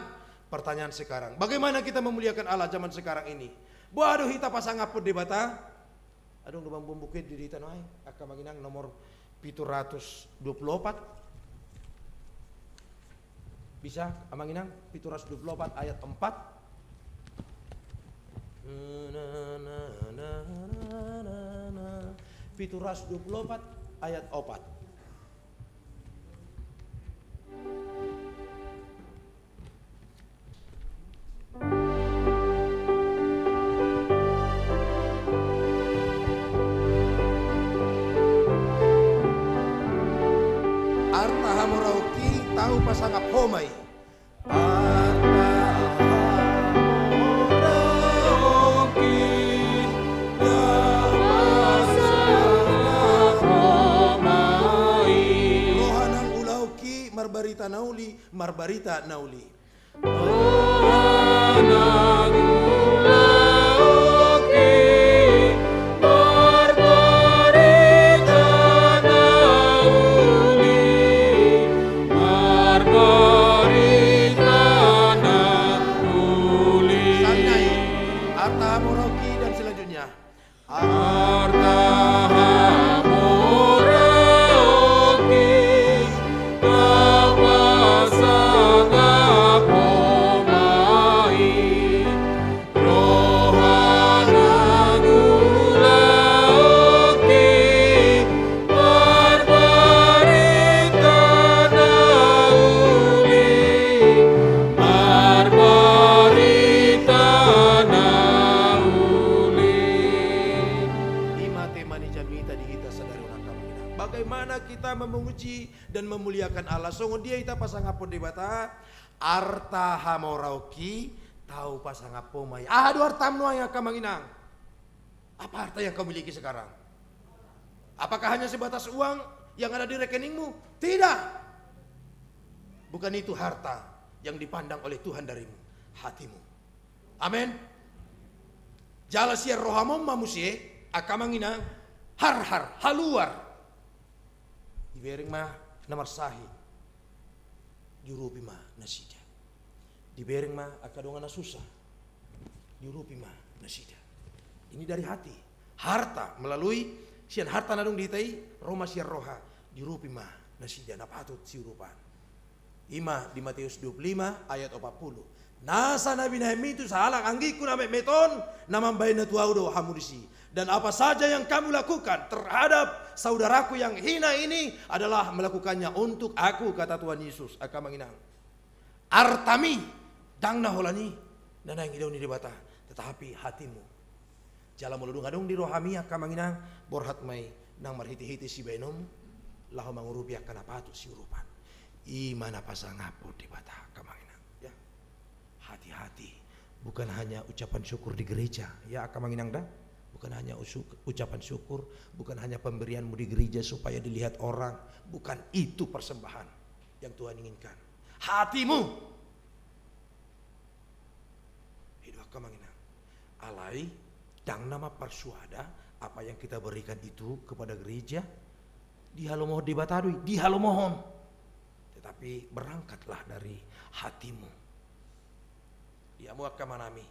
pertanyaan sekarang, bagaimana kita memuliakan Allah zaman sekarang ini? Boha do hita pasangaphon Debata? Adong do bang bumbuk i di hita nuaeng, angka amang inang, nomor pitu ratus dua puluh opat. Bisa, amang inang, pitu ratus dua puluh opat ayat opat. Pitu ratus dua puluh opat ayat opat. Arta hamoraonki, tau pasangap Ho ma i. Arta hamoraonki, tau pasangap Ho ma i. Roha nang ulaonki, marbarita na uli, marbarita na uli. Roha nang ulaonki, marbarita na uli, marbarita na uli. Sannari, arta hamoraonki, dan selanjutnya. Arta hamoraonki, tau pasangap Ho ma i. Roha nang ulaonki, marbarita na uli, marbarita na uli. I ma tema ni jamita di hita sadari on, angka amang inang. Bagaimana kita memuji dan memuliakan Allah? Songon dia hita pasangaphon Debata? Arta hamoraonki, tau pasangap Ho ma i. Aha do artam nuaeng, angka amang inang? Apa harta yang kau miliki sekarang? Apakah hanya sebatas uang yang ada di rekeningmu? Tidak. Bukan itu harta yang dipandang oleh Tuhan darimu, hatimu. Amen. Jala sian rohamon ma muse, angka amang inang, harhar, haluar. Dibereng ma na marsahit, diurupi ma nasida. Dibereng ma angka dongan na susah, diurupi ma nasida. Ini dari hati. Harta, melalui sian harta na adong di hita i, ro ma sian roha, diurupi ma nasida na patut siurupan. I ma di Mateus dua puluh lima ayat opat puluh. Nasa na binahenmi tu sahalak anggingku na metmet on, na mambahenna tu ahu do hamu disi. Dan apa saja yang kamu lakukan terhadap saudaraku yang hina ini adalah melakukannya untuk aku, kata Tuhan Yesus. Angka amang inang, artam i, ndang na holan i na naeng idaon ni Debata, tetapi hatimu. Jala molo dung adong di rohami, angka amang inang, borhat ma i nang marhitehite sibahenonmu. laho mangurupi angka na patut siurupan. I ma na pasangaphon Debata, angka amang inang. Ya. Hati-hati. Bukan hanya ucapan syukur di gereja, ya, angka amang inang da. Bukan hanya usu-, ucapan syukur, bukan hanya pemberianmu di gereja supaya dilihat orang. Bukan itu persembahan yang Tuhan inginkan. Hatimu. I do, angka amang inang. Alai, ndang na mamparsuada apa yang kita berikan itu kepada gereja, dihalomohon Debata do i, dihalomohon. Tetapi berangkatlah dari hatimu. Di hamu, angka amanami,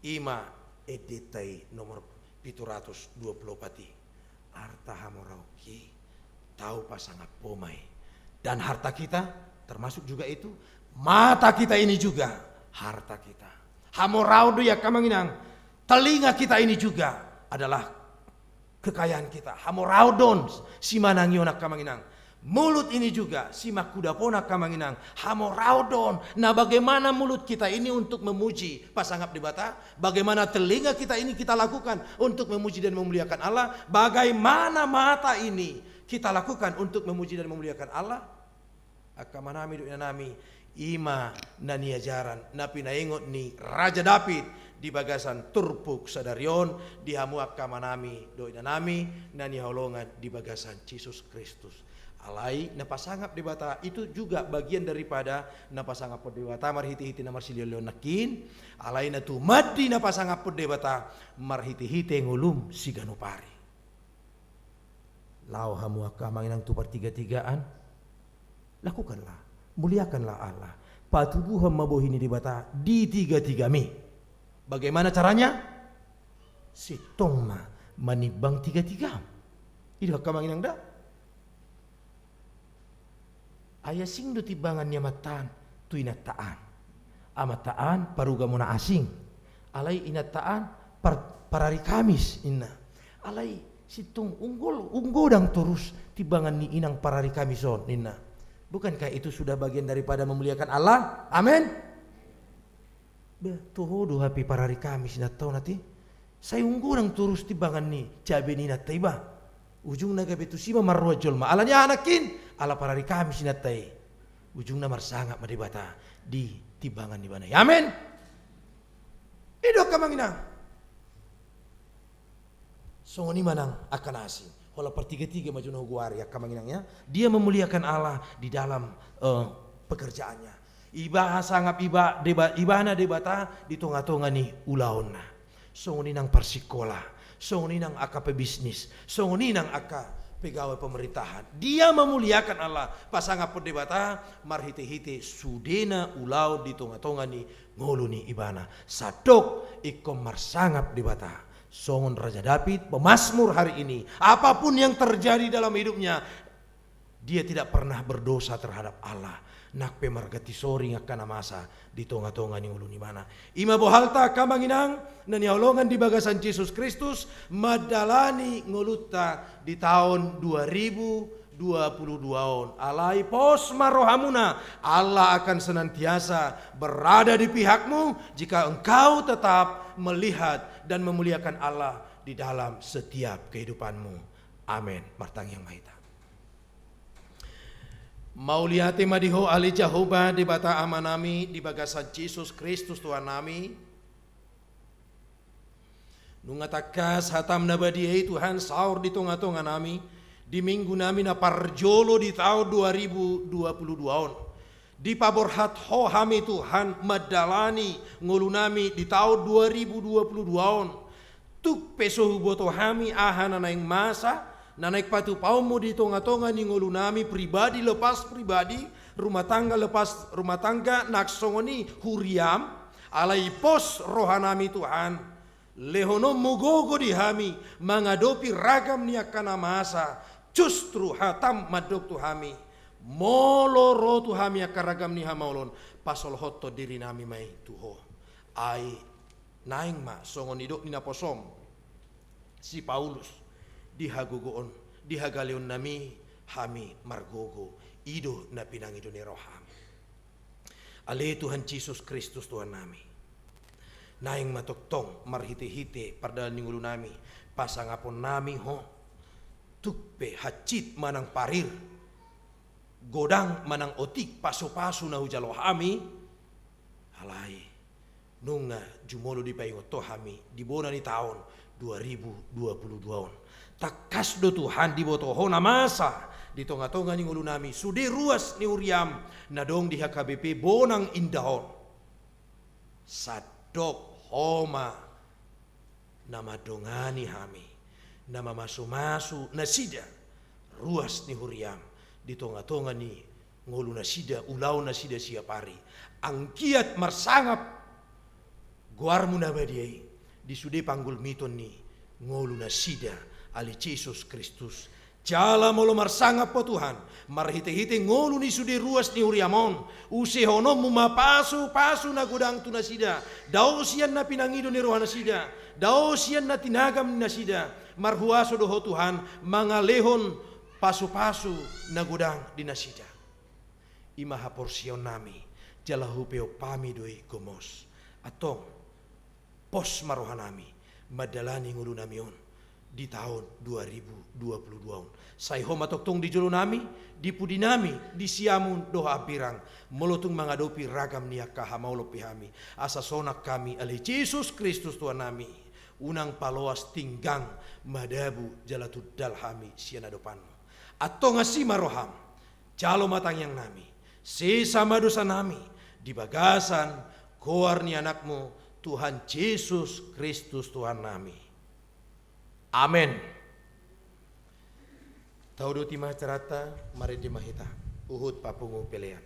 i ma endenta i nomor pitu ratus dua puluh opat i. Arta hamoraonki, tau pasangap Ho ma i. Dan harta kita, termasuk juga itu, mata kita ini juga harta kita. Hamoraon do i, angka amang inang, telinga kita ini juga adalah kekayaan kita. Hamoraon do on, simanang i on, angka amang inang. Mulut ini juga, simangkudap on, angka amang inang, hamoraon do on. Nah, bagaimana mulut kita ini untuk memuji pasangap Debata? Bagaimana telinga kita ini kita lakukan untuk memuji dan memuliakan Allah? Bagaimana mata ini kita lakukan untuk memuji dan memuliakan Allah? Angka amanami dohot inanami, i ma na niajaran, na pinaingot ni Raja David di bagasan turpuk sadari on, di hamu, angka amanami dohot inanami na hinaholongan di bagasan Jesus Kristus. Alai na pasangap Debata itu juga bagian daripada na pasangaphon Debata marhitehite na marsilehonlehon nangkin. Alai na tumandi na pasangaphon Debata marhitehite ngolum siganup ari. Laho hamu, angka amang inang, tu partigatigaan. Lakukanlah, muliakanlah Allah. Patuduhon ma bohi ni Debata di tigatigami. Bagaimana caranya? Sintong ma manimbang tigatigam. I do, angka amang inang da. Ai asing do timbangan ni amanta an tu inanta an. Amanta an parugamon na asing. Alai inanta an par-, parari Kamis, ninna. Alai sintong unggo, unggo ndang torus timbangan ni inang parari Kamis on, ninna. Bukankah itu sudah bagian daripada memuliakan Allah? Amin. Bah, toho do hape parari Kamis inanta on ate. Sai unggo ndang torus timbangan ni cabe ni inanta i, bah. Ujungna gabe tusi ma marroan jolma. Ala ni aha nangkin? Ala parari Kamis inanta i. Ujungna marsangap ma Debata di timbangan ni ibana i. Amin. I do, angka amang inang. Songon i ma nang angka na asing. Holan partigatiga ma jo na hugoari, angka amang inang, ya. Dia memuliakan Allah di dalam, eh, pekerjaannya. Iba-, sangap iba-, deba-, ibana Debata di tonga-tonga ni ulaonna. Songon i nang parsikola, songon i nang angka pebisnis, songon i nang angka pegawai pemerintahan. Dia memuliakan Allah, pasangaphon Debata marhite-hite sudena ulaon di tonga-tonga ni ngolu ni ibana. Sandok ingkon marsangap Debata. Songon Raja David, pemazmur hari ini, apapun yang terjadi dalam hidupnya, dia tidak pernah berdosa terhadap Allah. Nang pe marganti soring angka na masa di tonga-tonga ni ngolu ni ibana. I ma bohalta, angka amang inang na hinaholongan di bagasan Jesus Kristus, mandalani ngolunta di taon dua ribu dua puluh dua on. Alai pos ma rohamuna, Allah akan senantiasa berada di pihakmu jika engkau tetap melihat dan memuliakan Allah di dalam setiap kehidupanmu. Amen. Martangiang ma hita. Mauliate ma di Ho ale Jahowa Debata Amanami di bagasan Jesus Kristus Tuhannami. Nunga tangkas hatam na badia i Tuhan saur di tonga-tonganami, di minggunami na parjolo di taon dua ribu dua puluh dua on. Dipaborhat Ho hami Tuhan mandalani ngolunami di taon dua ribu dua puluh dua on. Tung pe so huboto hami aha na naeng masa, na naeng patupaonmu di tonga-tonga ni ngolunami pribadi lepas pribadi, rumah tangga lepas rumah tangga, nang songon i huriam, alai pos rohanami Tuhan. Lehononmu gogo di hami mangadopi ragam ni angka na masa, justru hatam mandok tu hami, molo ro tu hami angka ragam ni hamaolon, pasolhothon dirinami ma i tu Ho. Ai naeng ma songon nidok ni naposom si Paulus, di hagogoon, di hagaleonnami hami margogo, i do na pinangido ni roham. Ale Tuhan Jesus Kristus Tuhannami, naeng ma tongtong marhite-hite pardalan ni ngolunami, pasangaponnami Ho, tung pe hansit manang parir, godang manang otik pasupasu na hujalo hami, alai nunga jumolo dipaingot Ho hami di bona ni taon dua ribu dua puluh dua on. Tangkas do Tuhan diboto Ho na masa di tongatonga ni ngolunami sude ruas ni huriaM na adong di H K B P Bonang Indah on. Sandok Ho ma na mandongani hami, na mamasumasu nasida, ruas ni huriaM, di tongatonga ni ngolunasida, ulaonnasida siapari. Anggiat marsangap goarMu na badia i di sude panggulmiton ni ngolunasida, ale Jesus Kristus. Jala molo marsangap Ho Tuhan, marhitehite ngolu ni sude ruas ni huriaM on, usehononMu ma pasupasu na godang tu nasida, dao sian na pinangido ni rohanasida, dao sian na tinagam ni nasida, marhuaso do Ho Tuhan mangalehon pasupasu na godang di nasida. I ma haporseaonnami, jala hupeop hami do i gomos. Antong, pos ma rohanami mandalani ngolunami on di taon dua ribu dua puluh dua on. Sai Ho ma tongtong di jolonami, di pudinami, di siamun dohot hambirang, molo tung mangadopi ragam ni angka hamaolon pe hami, asa sonang hami, ale Jesus Kristus Tuhannami, unang paloas tinggang madabu jala tundal hami sian adopanMu. Antong asi ma rohaM, jalo ma tangiangnami, sesa ma dosanami di bagasan goar ni AnakMu, Tuhan Jesus Kristus Tuhannami. Amen. Taudoti ma acaranta, marende ma hita, huhut papungu pelean.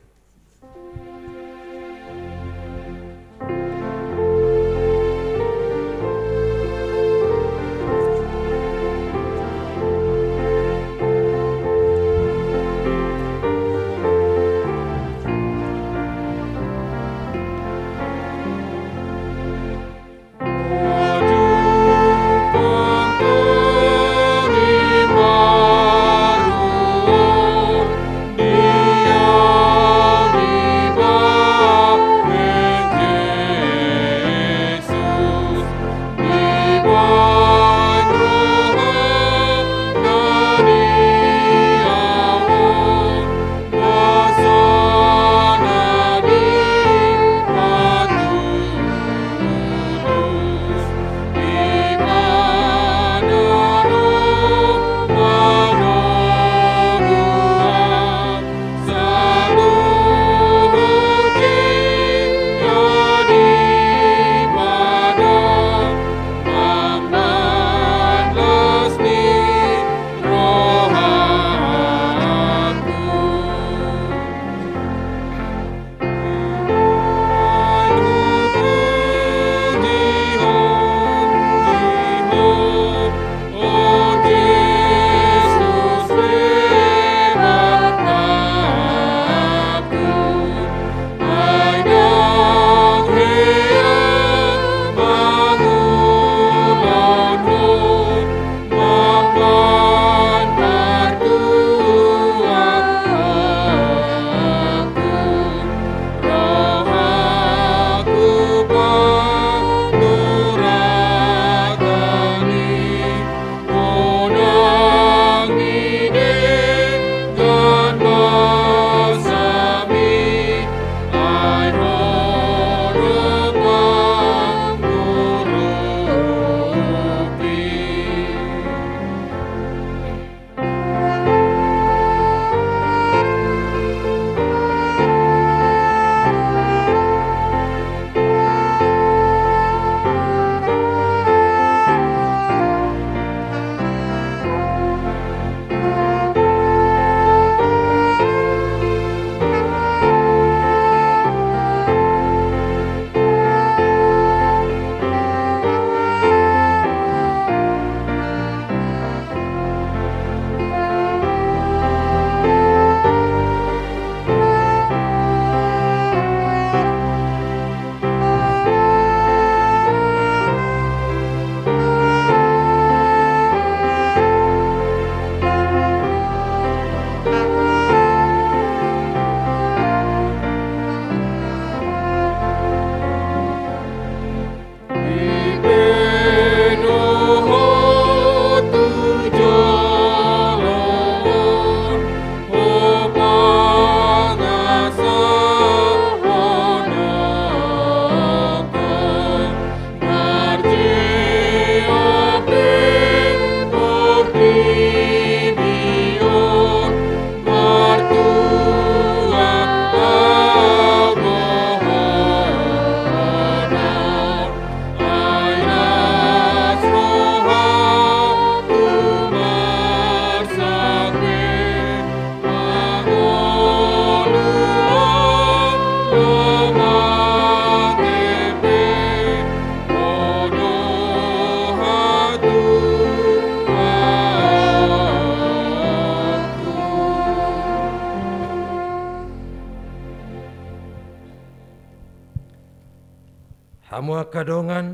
Hamu angka dongan,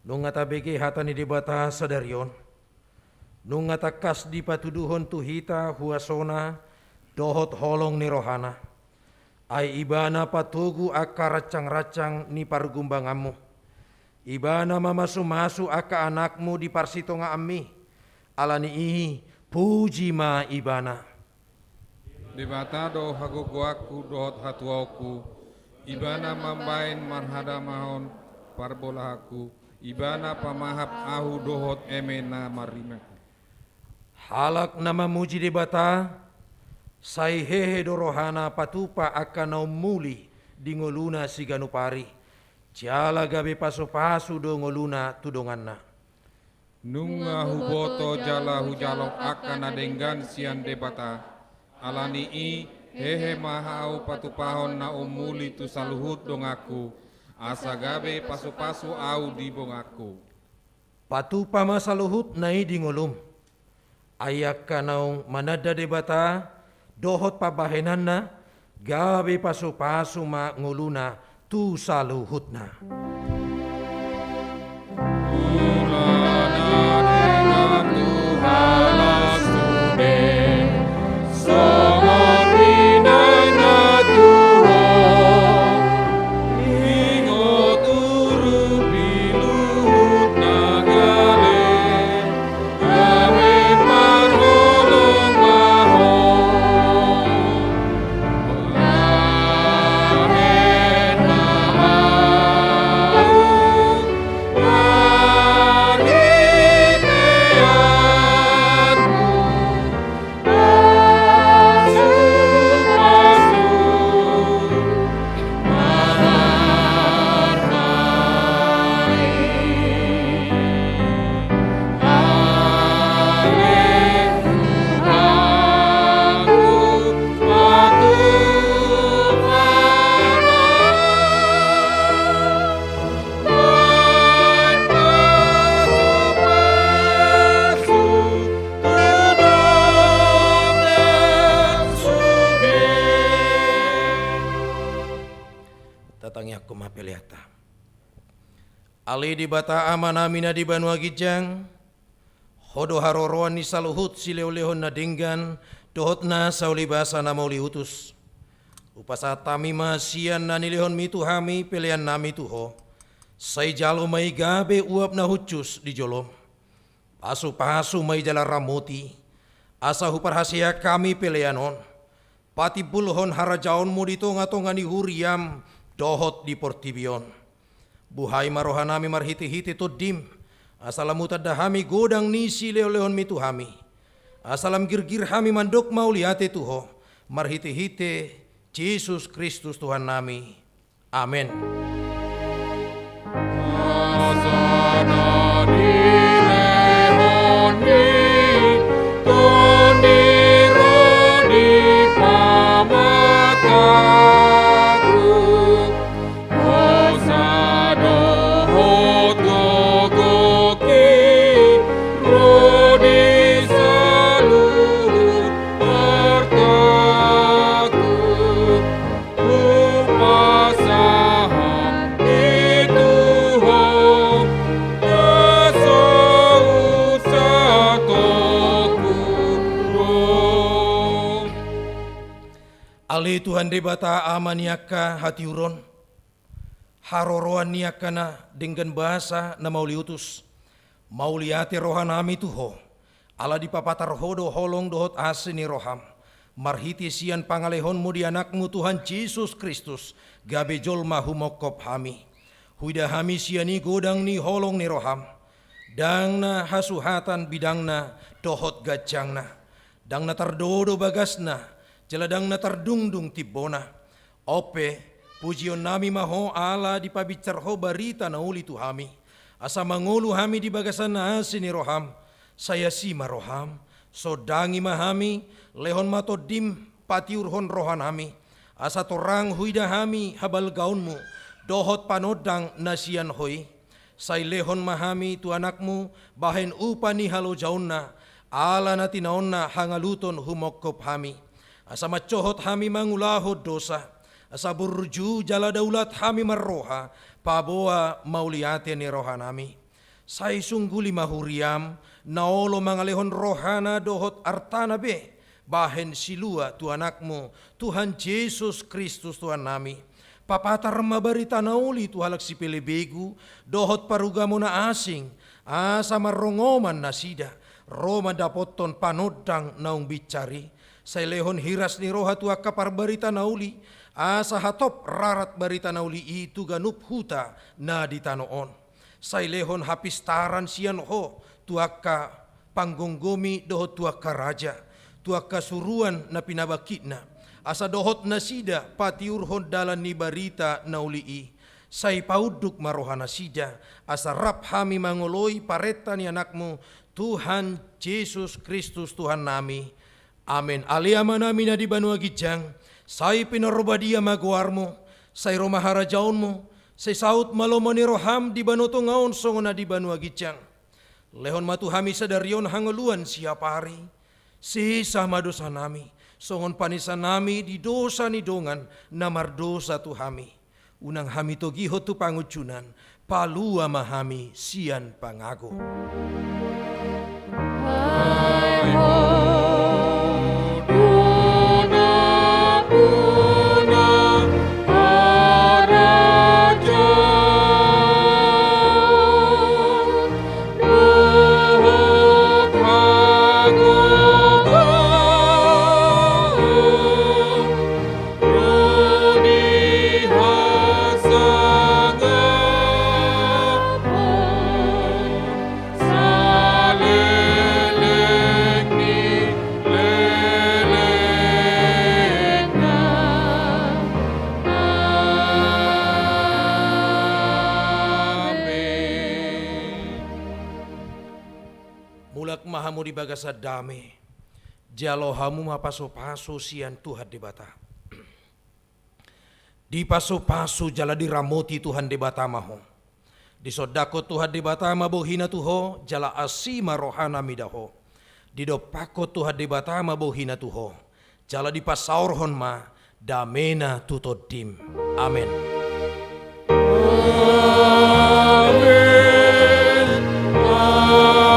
nunga tabege hata ni Debata sadari on. Nunga tangkas dipatuduhon tu hita huasona dohot holong ni rohana. Ai Ibana patogu angka rancang-rancang ni pargumbanganmu. Ibana mamasumasu angka anakmu di parsitongaanmi. Alani i, puji ma Ibana. Debata do hagogoonku dohot hatuaonku, Ibana mambahen marhadamahon parbolahanku, Ibana pamahap ahu dohot eme na marrima. Halak na mamuji Debata, sai hehe do rohana patupa angka na ummuli di ngoluna siganup ari, jala gabe pasupasu do ngoluna tu donganna. Nunga huboto jala hujalo angka na denggan sian Debata. Alani i, hehe ma ahu patupahon na ummuli tu saluhut donganku, asa gabe pasupasu ahu di donganku. Patupa ma saluhutna i di ngolum. Ai angka naung mananda Debata dohot pambahenanna, gabe pasupasu ma ngoluna tu saluhutna. Mulana dengan Tuhan las sude, songon rinana Tuhan, ingot urupi luhut na gale. Tatangiangkon ma peleanta. Ale Debata Amanami na di banua ginjang, Ho do haroroan ni saluhut silehonlehon na denggan dohot na saulibasa na mauliutus. Hupasahat hami ma sian na nilehonmi tu hami peleannami tu Ho. Sai jalo ma i gabe uap na hushus di jolom. Pasupasu ma i jala ramoti, asa huparhaseang hami pelean on patimbulhon harajaonmu di tongatonga ni huriam dohot di portibi on. Buhai ma rohanami marhitehite Tondim, asa lam hutanda hami godang ni silehonlehonmi tu hami, asa lam girgir hami mandok mauliate tu Ho marhitehite Jesus Kristus Tuhannami. Amen. Asa na dilehon ni Tondi ro di pamatangku, hosa dohot gogoki ro di saluhut artaku. Hupasahat i tu Ho na so hunsatongku ro. Ale Tuhan Debata Ama ni angka hatiuron, haroroan ni angka na denggan basa na mauliutus, mauliate rohanami tu Ho, ala dipapatar Ho do holong dohot asi ni roham, marhite sian pangalehonmu di Anakmu Tuhan Jesus Kristus, gabe jolma humongkop hami. Huida hami sian i godang ni holong ni roham, ndang na hasuhatan bidangna dohot ganjangna, ndang na tardodo bagasna, jala ndang na tardungdung timbona. On pe, pujionnami ma Ho ala dipabinsar Ho barita na uli tu hami, asa mangolu hami di bagasan asi ni roham. Sai asi ma roham, sondangi ma hami, lehon ma Tondim patiurhon rohanami, asa torang huida hami habalgaonmu dohot panondang na sian Ho i. Sai lehon ma hami tu Anakmu bahen upa ni halojaonna, ala na tinaonna hangaluton humongkop hami. Asa mansohot hami mangulahon dosa, asa burju jala daulat hami marroha, paboa mauliate ni rohanami. Sai sungguli ma huriam, na olo mangalehon rohana dohot artana be, bahen silua tu Anakmu, Tuhan Jesus Kristus Tuhannami. Papatar ma barita na uli tu halak sipelebegu, dohot parugamo na asing, asa marrongoman nasida, ro mandapothon panondang naung binsar i. Sai lehon hiras ni roha tu angka parbarita na uli, asa hatop rarat barita na uli i tu ganup huta na di tano on. Sai lehon hapistaran sian Ho tu angka panggomgomi dohot tu angka raja, tu angka suruan na pinabangkitna, asa dohot nasida patiurhon dalan ni barita na uli i. Sai paunduk ma rohanasida, asa rap hami mangoloi parenta ni Anakmu, Tuhan Jesus Kristus Tuhannami. Amen. Ale Amanami na di banua ginjang, sai pinarbadia ma goarmu, sai ro ma harajaonmu, sai saut ma lomo ni roham di banua tonga on songon na di banua ginjang. Lehon ma tu hami sadari on hangoluan siapari. Sesa ma dosanami, songon panesanami di dosa ni dongan na mardosa tu hami. Unang hami togihon tu pangunjunan, palua ma hami sian pangago. Mulak ma hamu di bagasan dame. Jalo hamu ma pasupasu sian Tuhan Debata. Dipasupasu jala diramoti Tuhan Debata ma ho. Disondangkon Tuhan Debata ma bohina tu ho, jala asi ma rohana mida ho. Didompakkon Tuhan Debata ma bohina tu ho, jala dipasaorhon ma damena tu tondim. Amen. Amen. Amen.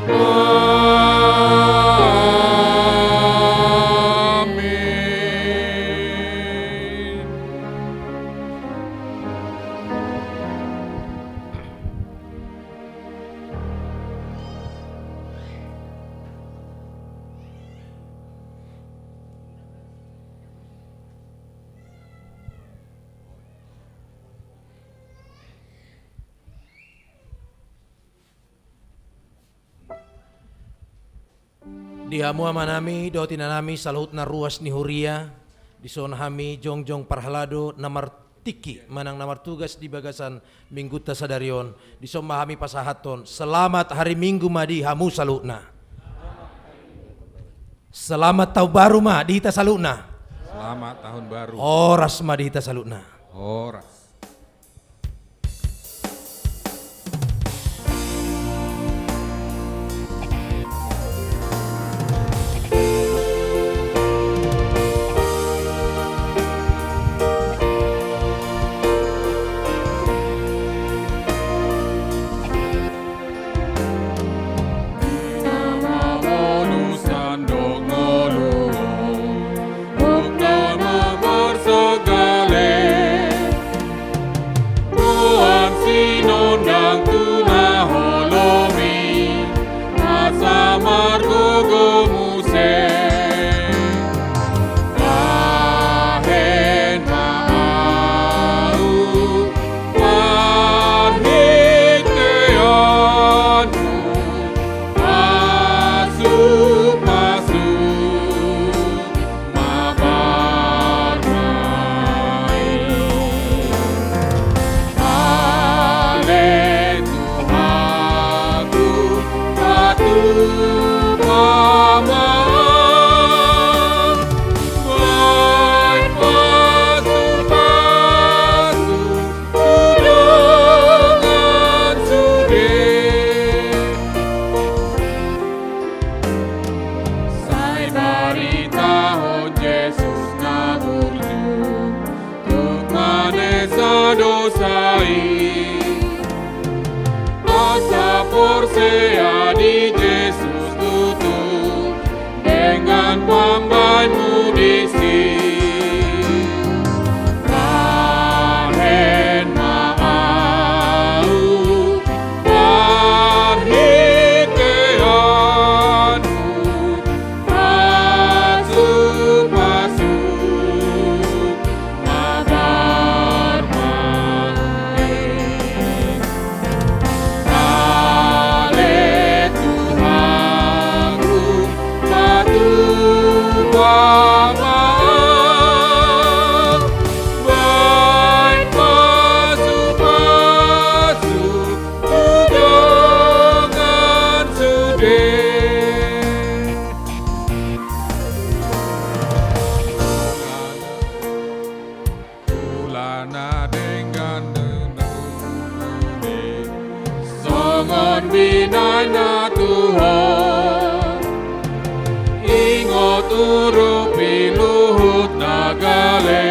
Amen. Di hamu amanami dohot inanami saluhutna ruas ni huria, dison hami jongjong parhalado na martingki manang na martugas di bagasan minggunta sadari on, dison ma hami pasahathon selamat hari Minggu ma di hamu saluhutna. Selamat tahun baru ma di hita saluhutna. Selamat tahun baru. Horas ma di hita saluhutna. Horas. Boan sinondang tu na holom i, asa margogo muse. Bahen ma ahu marhitean pasupasu ma parmain. Ale Tuhanku, patupa ma dosa i. Asa porsea di Jesus tutu, dengan pambahenmu disi. Bahen ma ahu marhitehonmu, pasu-pasu ma marmaen. Ale Tuhanku, patupa ma ahu, bahen pasu-pasu tu dongan sude. Hulana dengan denungmi songon binahenna tu ho. Ingot urupi luhut na gale,